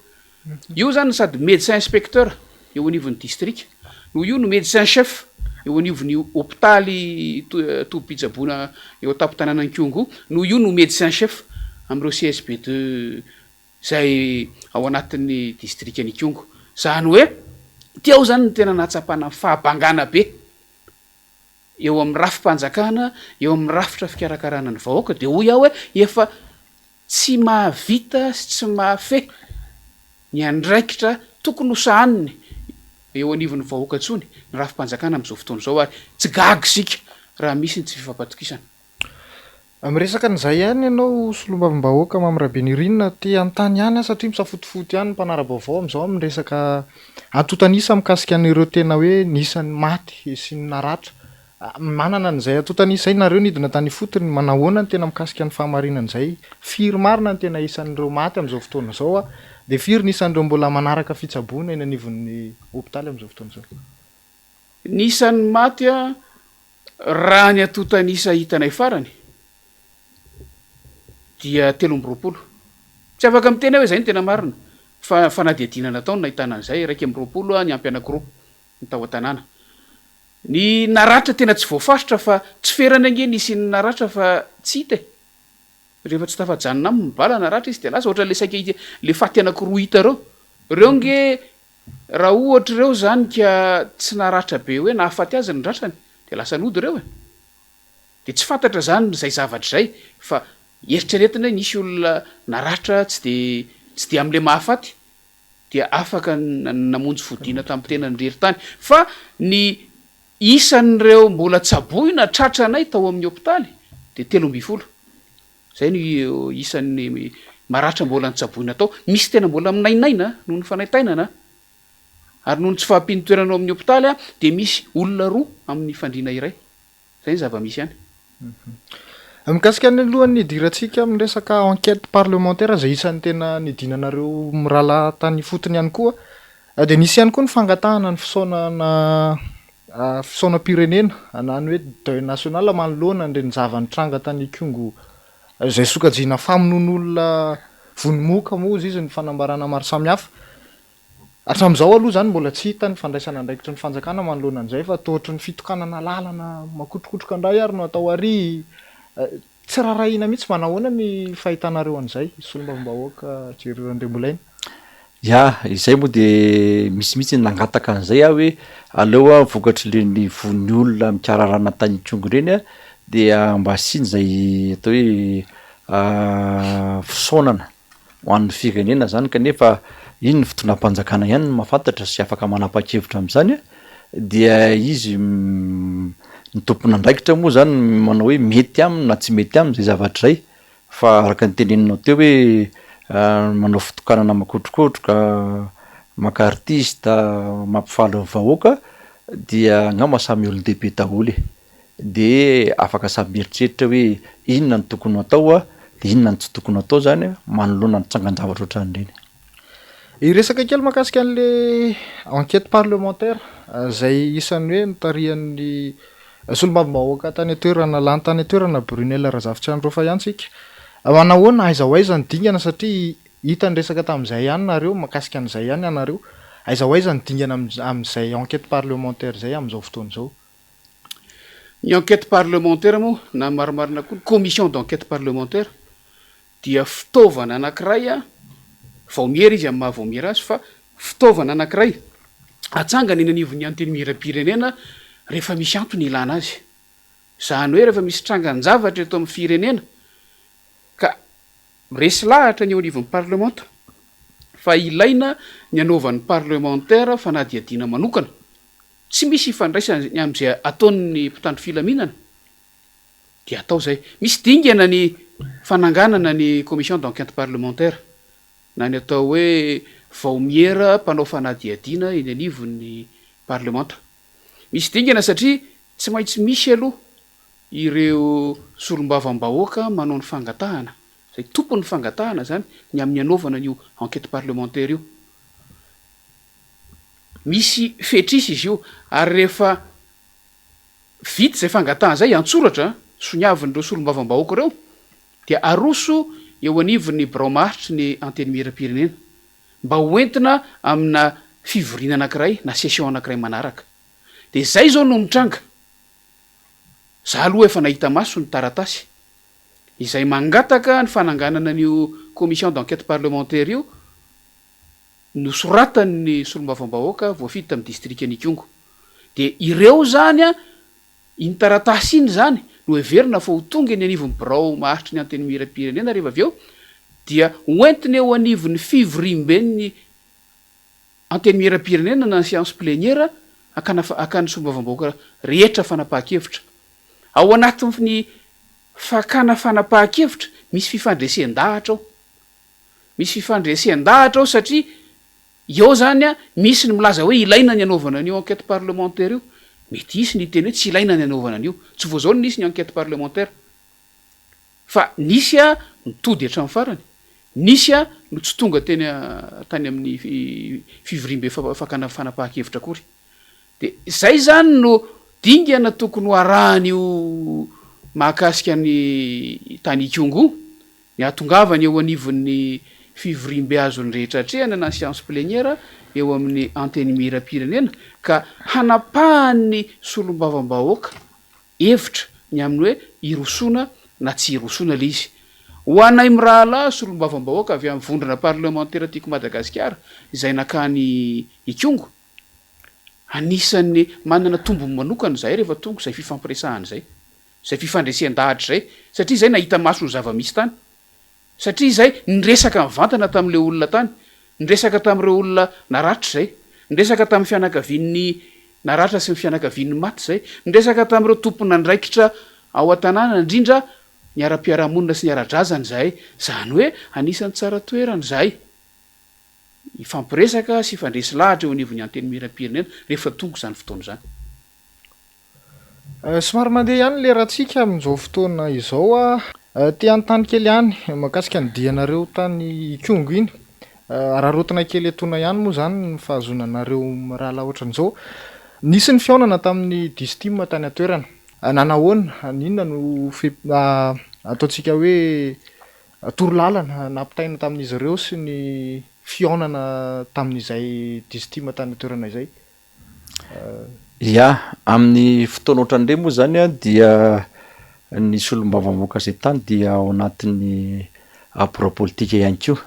Io izany sady médecin inspecteur eo anivon'ny distrika no io no médecin chef eo anivon'ny hopitaly tobim-pitsaboana eo an-tampon-tanànan'i Ikongo no io no médecin chef amin'ireo CSB deux izay ao anatin'ny distrikan'Ikongo. Izany hoe teo izany no tena nahatsapana ny fahabangana be eo amin'ny rafi-panjakana, eo amin'ny rafitra fikarakarana ny vahoaka dia hoy aho hoe efa Tsy mahavita sy tsy mahafehy ny andraikitra tokony ho sahaniny eo anivon'ny vahoaka intsony ny rafi-panjakana amin'izao fotoana izao ary tsy gaga isika raha misy ny tsy fifampatokisana. Miresaka an'izay ihany ianao solombavambahoaka Mamy Rabenirina, te hanontany ihany aho satria misafotofoto ihany ny mpanara-baovao amin'izao amin'ny resaka antontan'isa mikasika an'ireo tena hoe ny isan'ny maty sy ny naratra Manana an'izay antontan'isa izay nareo nidina tany ifotony, manahoana ny tena mikasika ny fahamarinan'izay? Firy marina ny tena isan'ireo maty amin'izao fotoana izao a? Dia firy ny isan'ireo mbola manaraka fitsaboana eny anivon'ny hopitaly amin'izao fotoana izao? Ny isan'ny maty a, raha ny antontan'isa hitanay farany dia 23. Tsy afaka miteny aho hoe izay no tena marina fa fanadihadiana natao no nahitana an'izay, 21 niampy anankiroa ny tao an-tanàna. Ny naratra tena tsy voafaritra fa tsy ferana ange ny hisian'ny naratra fa tsy hita e! Rehefa tsy tafajanona aminy ny bala naratra izy dia lasa, ohatran'le saika hita le faty anakiroa hita reo, reo nge raha ohatra ireo zany ka tsy naratra be hoe nahafaty azy ny ratrany dia lasa nody ireo e! Dia tsy fantatra zany izay zavatra izay fa eritreretina hoe nisy olona naratra tsy dia tsy dia amle mahafaty dia afaka namonjy fodiana tamin'ny tenany irery tany. Fa ny isan'ireo mbola tsaboina tratranay tao amin'ny hopitaly dia 13. Izay no isan'ny maratra mbola notsaboina tao. Misy tena mbola minainaina noho ny fanaintainana ary noho ny tsy fahampian'ny toerana ao amin'ny hopitaly dia misy olona roa amin'ny fandriana iray. Zay ny zava-misy any. Mikasika ny alohan'ny hidirantsika amin'ny resaka enquête parlementaire izay isan'ny tena nidinanareo mirahalahy tany ifotony ihany koa dia nisy ihany koa ny fangatahana ny fisaonana fisaonam-pirenena na ny hoe deuil national manoloana an'ireny zava-nitranga tany Ikongo izay sokajiana famonoan'olona vonomoka moa hozy izy ny fanambarana maro samihafa. Hatramin'izao aloha izany mbola tsy hita ny fandraisana andraikitry ny fanjakana manoloana an'izay fa toa ohatry ny fitokanana lalana makotrokotroka indray ary no atao ary tsy rarahina mihitsy. Manahoana ny fahitanareo an'izay, solombavambahoaka Jerry Randriambolaina? Ya, izay moa dia misy mihitsy ny nangataka an'izay aho hoe aleo aho vokatry le ny vono olona mikararana tany Ikongo ireny dia mba asiana izay atao hoe fisaonana ho an'ny firenena zany kanefa iny ny fitondram-panjakana ihany no mahafantatra sy afaka manapa-kevitra amin'izany dia izy ny tompon'andraikitra moa zany manao hoe mety aminy na tsy mety aminy zay zavatra zay fa araka ny teneninao teo hoe manao fitokanana makotrokotroka, maka artista, mampifaly ny vahoaka dia angamba samy olon-dehibe daholo e. de afaka samy mieritreritra hoe inona no tokony ho atao de inona no tsy tokony ho atao zany manoloana ny trangan-javatra ohatran'ireny. Hiresaka kely mahakasika an'le enquête parlementaire izay isan'ny hoe notarihan'ny solombavambahoaka tany an-toerana lany tany an-toerana Brunelle Razafitsiandraofa ihany isika. Manahoana, aiza ho aiza ny dingana satria hita niresaka tamin'izay ihany nareo mahakasika an'izay ihany ianareo. Aiza ho aiza ny dingana amin'izay enquête parlementaire izay amin'izao fotoana izao? Ny enquête parlementaire moa na marimarina koa ny commission d'enquête parlementaire dia fitaovana anankiray, vaomiera izy amin'ny maha vaomiera azy fa fitaovana anankiray atsangana eny anivon'ny antenimierampirenena rehefa misy antony ilana azy. Izany hoe rehefa misy trangan-javatra eto amin'ny firenena ka resy lahatra ny eo anivon'ny parlemanta fa ilaina ny hanaovan'ny parlemantera fanadihadiana manokana Tsy misy ifandraisany amin'izay ataon'ny mpitandro filaminana dia atao izay. Misy dingana ny fananganana ny commission d'enquête parlementaire na ny atao hoe vaomiera mpanao fanadihadiana eny anivon'ny parlemanta. Misy dingana satria tsy maintsy misy aloha ireo solombavambahoaka manao ny fangatahana, izay tompon'ny fangatahana izany ny amin'ny hanaovana an'io enquête parlementaire io. Misy fetr'isa izy io ary rehefa vita izay fangatahana izay an-tsoratra, soniavin'ireo solombavambahoaka ireo, dia aroso eo anivon'ny birao maharitry ny Antenimierampirenena mba ho entina amina fivoriana anankiray na session anankiray manaraka. Dia izay izao no mitranga. Za aloha efa nahita maso ny taratasy izay mangataka ny fananganana an'io commission d'enquête parlementaire io nosoratan'ny solombavambahoaka voafidy tamin'ny distrikan'Ikongo. Dia ireo izany an, iny taratasy iny izany no heverina fa ho tonga eny anivon'ny birao maharitry ny Antenimierampirenena rehefa avy eo dia hoentina eo anivon'ny fivoriamben'ny Antenimierampirenena na ny séance plénière hakana hakan'ny solombavambahoaka rehetra fanapahan-kevitra. Ao anatin'ny fakana fanapahan-kevitra misy fifandresen-dahatra ao. Misy fifandresen-dahatra ao satria eo izany misy ny milaza hoe ilaina ny hanaovana an'io enquête parlementaire io, mety hisy ny hiteny hoe tsy ilaina ny hanaovana an'io. Tsy vao izao no nisy ny enquête parlementaire fa nisy no tody hatramin'ny farany, nisy no tsy tonga teny tany amin'ny fivoriambe fakana fanapahan-kevitra akory. Dia izay izany no dingana tokony ho arahan'io mahakasika ny tany Ikongo. Ny hahatongavany eo anivon'ny fivoriambe azon'ny rehetra atrehana na séance plénière eo amin'ny Antenimierampirenena ka hanapahan'ny solombavambahoaka hevitra ny amin'ny hoe hirosoana na tsy hirosoana ilay izy. Ho anay mirahalahy solombavambahoaka avy amin'ny vondrona parlemantera Tiako Madagasikara izay nankany Ikongo, anisan'ny manana tombony manokana izahay rehefa tonga izay fifampiresahana izay. Izay fifandresen-dahatra izay, satria izay nahita maso ny zava-misy tany, satria izay niresaka mivantana tamin'ilay olona tany, niresaka tamin'ireo olona naratra izay, niresaka tamin'ny fianakavian'ny naratra sy ny fianakavian'ny maty izay, niresaka tamin'ireo tompon'andraikitra ao an-tanàna, indrindra ny ara-piarahamonina sy ny ara-drazana izahay, izany hoe anisan'ny tsara toerana izahay hifampiresaka sy hifandresy lahatra eo anivon'ny Antenimierampirenena rehefa tonga izany fotoana izany. Somary mandeha ihany ny lerantsika amin'izao fotoana izao a. Te hanontany kely ihany mahakasika ny dianareo tany Ikongo iny. Araraotina kely etoana ihany moa izany ny fahazoana anareo mirahalahy ohatran'izao. Nisy ny fihaonana tamin'ny Distim tany an-toerana. Nanahoana? Inona no ataontsika hoe torolalana nampitaina tamin'izy ireo sy ny fihaonana tamin'izay Distim tany an-toerana izay? Ya, amin'ny fotoana ohatran'ireny moa zany an dia ny solombavambahoaka izay tany dia ao anatin'ny birao politika ihany koa.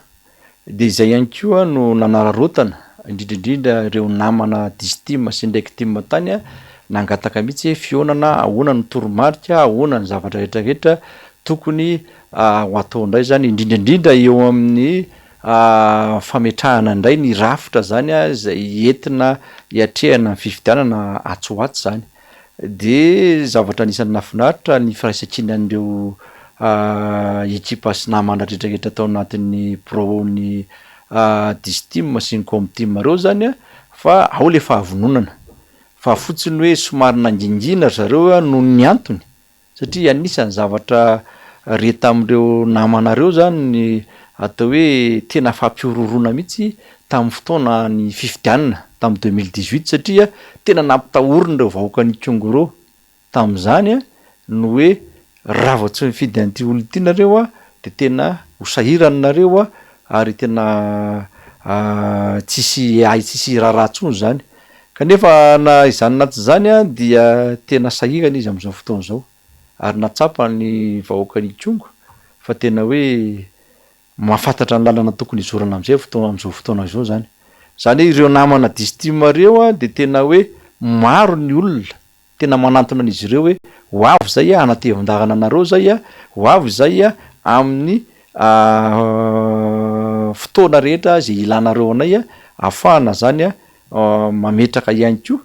Dia izay ihany koa no nanararaotana, indrindra indrindra ireo namana distim sy ny rectim tany an, nangataka mihitsy hoe fihaonana, ahoana ny toromarika, ahoana ny zavatra rehetra rehetra tokony ho atao indray zany, indrindra indrindra eo amin'ny fametrahana indray ny rafitra zany izay entina hiatrehana ny fifidianana atsy ho atsy zany. De zavatra anisan'ny nahafinaritra ny firaisankinan'ireo ekipa sy namana rehetrarehetra tao anatin'ny biraon'ny Distim sy ny Comtim ireo zany fa ao le fahavononana fa fotsiny hoe somary nangingina ry zareo noho ny antony Satria anisan'ny zavatra re tamin'ireo namana ireo izany ny atao hoe tena fampihorohoroana mihitsy tamin'ny fotoana ny fifidianana tamin'ny 2018 satria tena nampitahorina ireo vahoakan'Ikongo ireo tamin'izany ny hoe raha vao tsy mifidy an'ity olona ity nareo dia tena ho sahirana nareo ary tena tsisy ahy tsisy raharaha intsony izany. Kanefa na izany na tsy izany dia tena sahirana izy amin'izao fotoana izao ary nahatsapa ny vahoakan'Ikongo fa tena hoe mahafantatra ny lalana tokony hizorana amin'izay fotoana amin'izao fotoana izao izany. Izany hoe ireo namana Distim ireo dia tena hoe maro ny olona tena manantona an'izy ireo hoe ho avy izay hanatevin-dalana anareo izay, ho avy izay amin'ny fotoana rehetra izay ilanareo anay ahafahana izany mametraka ihany koa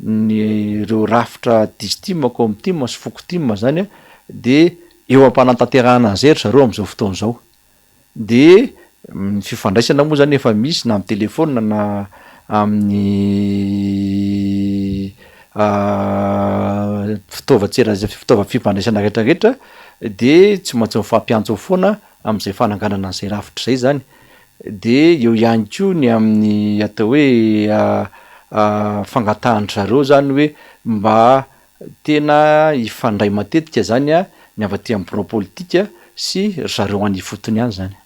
ny ireo rafitra distim, comtim sy fokotim izany dia eo am-panatanterahana an'izay ry zareo amin'izao fotoana izao. Dia Ny fifandraisana moa zany efa misy na amin'ny telefaonina na amin'ny fitaovan-tsera- fitaovam-pifandraisana rehetrarehetra de tsy maintsy mifampiantso foana amin'izay fananganana an'izay rafitra izay zany. De eo ihany koa ny amin'ny atao hoe fangatahan-dry zareo zany hoe mba tena hifandray matetika zany ny avy aty amin'ny birao politika sy ry zareo any ifotony any zany.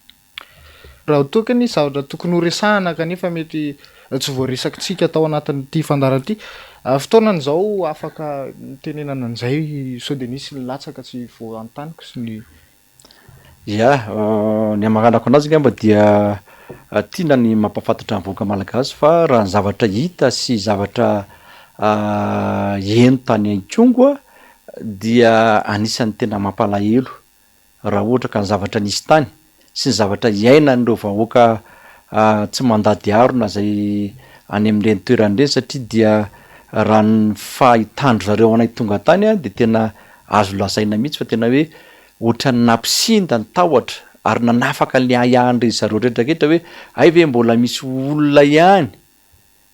Raha toa ka nisy zavatra tokony ho resahana kanefa mety tsy voaresakitsika tao anatin'ity fandaharana ity, fotoanany izao afaka nitenenana an'izay sao dia nisy ny latsaka tsy voantaniko sy ny. Ya, ny hamaranako anazy angamba dia tiana ny mampahafantatra ny vahoaka malagasy fa raha ny zavatra hita sy zavatra heno tany Ikongo dia anisan'ny tena mampalahelo raha ohatra ka ny zavatra nisy tany sy ny zavatra iainan'ireo vahoaka tsy mandady harona izay any amin'ireny toerana ireny satria dia raha ny fahitan-dry zareo anay tonga tany dia tena azo lazaina mihitsy fa tena hoe ohatran'ny nampisinda ny tahotra ary nanafaka ny ahiahin-dry zareo rehetra rehetra hoe hay ve mbola misy olona ihany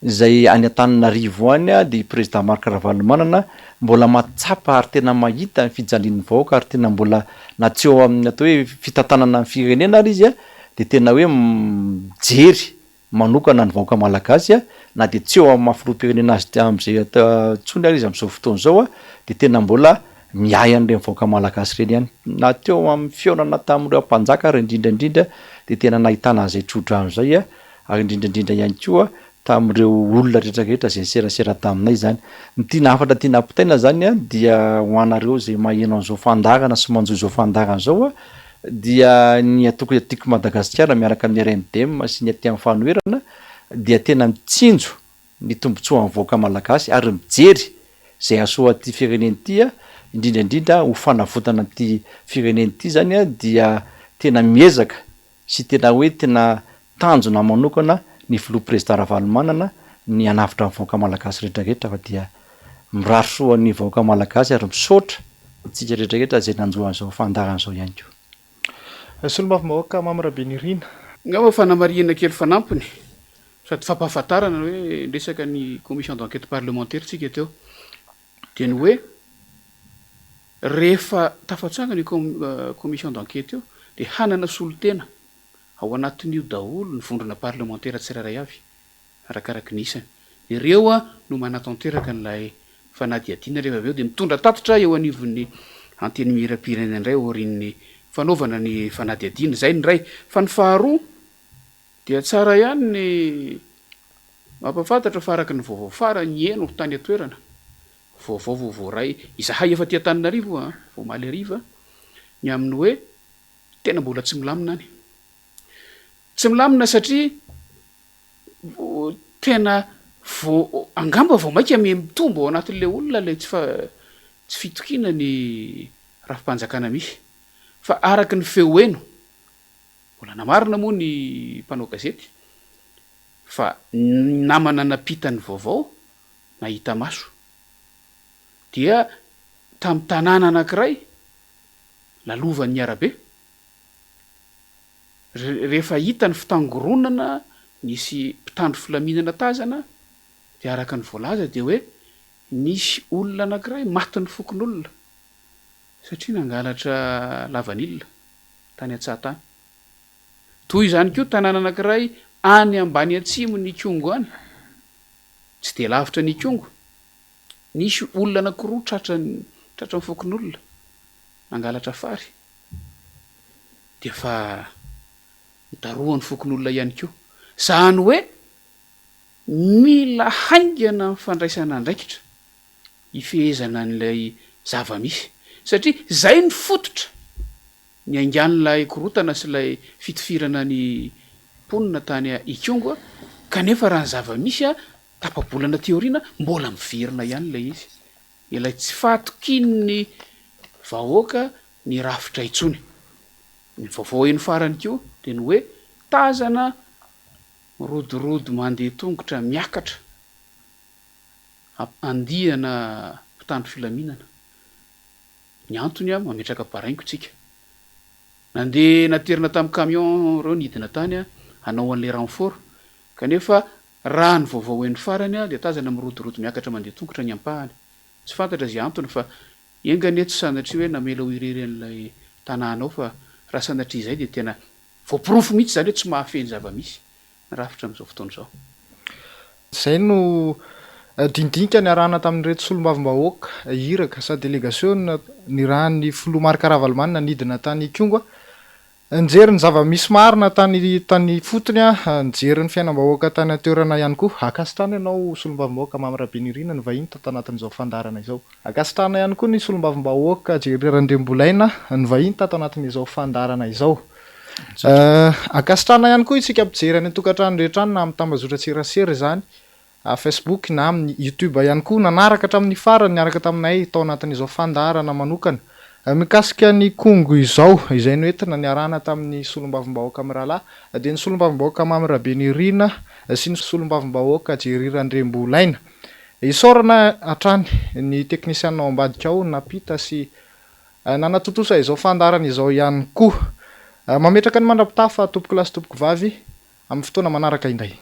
izay any Antananarivo any dia i Président Marc Ravalomanana mbola mahatsapa ary tena mahita ny fijalian'ny vahoaka ary tena mbola na tsy eo amin'ny atao hoe fitantanana ny firenena ary izy dia tena hoe mijery manokana ny vahoaka malagasy na dia tsy eo amin'ny maha filoham-pirenena azy amin'izay intsony ary izy amin'izao fotoana izao dia tena mbola miahy an'ireny vahoaka malagasy ireny ihany. Na teo amin'ny fihaonana tamin'ireo mpanjaka ary indrindra indrindra dia tena nahitana an'izay tso-drano izay ary indrindra indrindra ihany koa tamin'ireo olona rehetra rehetra izay niserasera taminay izany. Ny tiana hafatra tiana ampitaina izany dia ho anareo izay maheno an'izao fandaharana sy manjohy izao fandaharana izao dia ny antoko Tiako Madagasikara miaraka amin'ny RMDM sy ny aty amin'ny fanoherana dia tena mitsinjo ny tombotsoan'ny vahoaka malagasy ary mijery izay hahasoa ity firenena ity indrindra indrindra ho fanavotana an'ity firenena ity izany dia tena miezaka sy tena hoe tena tanjona manokana ny filoha président Ravalomanana ny hanavotra ny vahoaka malagasy rehetra rehetra fa dia mirary soa ny vahoaka malagasy ary misaotra antsika rehetra rehetra izay nanjo an'izao fandaharana izao ihany koa. Solombavambahoaka Mamy Rabenirina. Angamba fanamarihana kely fanampiny sady fampahafantarana hoe niresaka ny commission d'enquête parlementaire tsika teo dia ny hoe rehefa tafatsangana io commission d'enquête io dia hanana solontena ao anatin'io daholo ny vondrona parlemantera tsirairay avy arakaraky ny isany. Ireo no manatanteraka an'ilay fanadihadiana rehefa avy eo dia mitondra tatitra eo anivon'ny Antenimierampirenena indray aorian'ny fanaovana ny fanadihadiana. Izay ny iray. Fa ny faharoa dia tsara ihany ny mampahafantatra fa araka ny vaovao farany heno tany an-toerana, vaovao vao voaray, izahay efa aty Antananarivo vao omaly hariva, ny amin'ny hoe tena mbola tsy milamina any. Tsy milamina satria tena vao, angamba vao mainka miha mitombo ao anatin'ilay olona ilay tsy tsy fitokiana ny rafi-panjakana misy. Fa araka ny feo heno, mbola namarina moa ny mpanao gazety fa ny namana nampita ny vaovao nahita maso dia tamin'ny tanàna anankiray lalovan'ny arabe, Rehefa hita ny fitangoronana nisy mpitandro filaminana tazana dia araka ny voalaza dia hoe nisy olona anankiray matin'ny fokonolona satria nangalatra lavanila tany an-tsaha tany. Toy izany koa tanàna anankiray any ambany atsimon'Ikongo any, tsy dia lavitra an'Ikongo, nisy olona anankiroa tratran'ny tratran'ny fokonolona nangalatra fary. dia efa nodarohan'ny fokonolona ihany koa. Izany hoe mila haingana ny fandraisana andraikitra hifehezana an'ilay zava-misy satria izay no fototra niaingan'ilay korontana sy ilay fitifirana ny mponina tany Ikongo kanefa raha ny zava-misy tapa-bolana aty aoriana mbola miverina ihany ilay izy. Ilay tsy fahatokian'ny vahoaka ny rafitra intsony. Ny vaovao heno farany koa dia ny hoe tazana mirodorodo mandeha tongotra miakatra andiana mpitandro filaminana. Ny antony mametraka baraingo tsika. Nandeha naterina tamin'ny camion ireo nidina tany hanao an'ilay renfort kanefa raha ny vaovao heno farany dia tazana mirodorodo miakatra mandeha tongotra ny ampahany. Tsy fantatra izay antony fa enga anie tsy sanatria hoe namela ho irery an'ilay tanàna ao fa raha sanatria izay dia tena voaporofo mihitsy izany hoe tsy mahafehy ny zava-misy ny rafitra amin'izao fotoana izao. Izay no dinidinika niarahana tamin'ireto solombavambahoaka iraka sa delegasiona nirahan'ny filoha Marc Ravalomanana nidina tany Ikongo. Nijery ny zava-misy marina tany tany ifotony, nijery ny fiainam-bahoaka tany an-toerana ihany koa. Ankasitrahana ianao solombavambahoaka Mamy Rabenirina nivahiny tato anatin'izao fandaharana izao. Ankasitrahana ihany koa ny solombavambahoaka Jerry Randriambolaina nivahiny tato anatin'izao fandaharana izao. Ankasitrahana ihany koa isika mpijery any an-tokantrano rehetra any na amin'ny tambazotran-tserasera izany, Facebook na amin'ny YouTube ihany koa nanaraka hatramin'ny farany niaraka taminay tao anatin'izao fandaharana manokana mikasika ny Kongo izao izay noentina niarahana tamin'ny solombavambahoaka mirahalahy dia ny solombavambahoaka Mamy Rabenirina sy ny solombavambahoaka Jerry Randriambolaina. Isaorana hatrany ny teknisianina ao ambadika ao nampita sy nanatontosa izao fandaharana izao ihany koa. Mametraka ny mandra-pitafa tompokolahy sy tompokovavy amin'ny fotoana manaraka indray.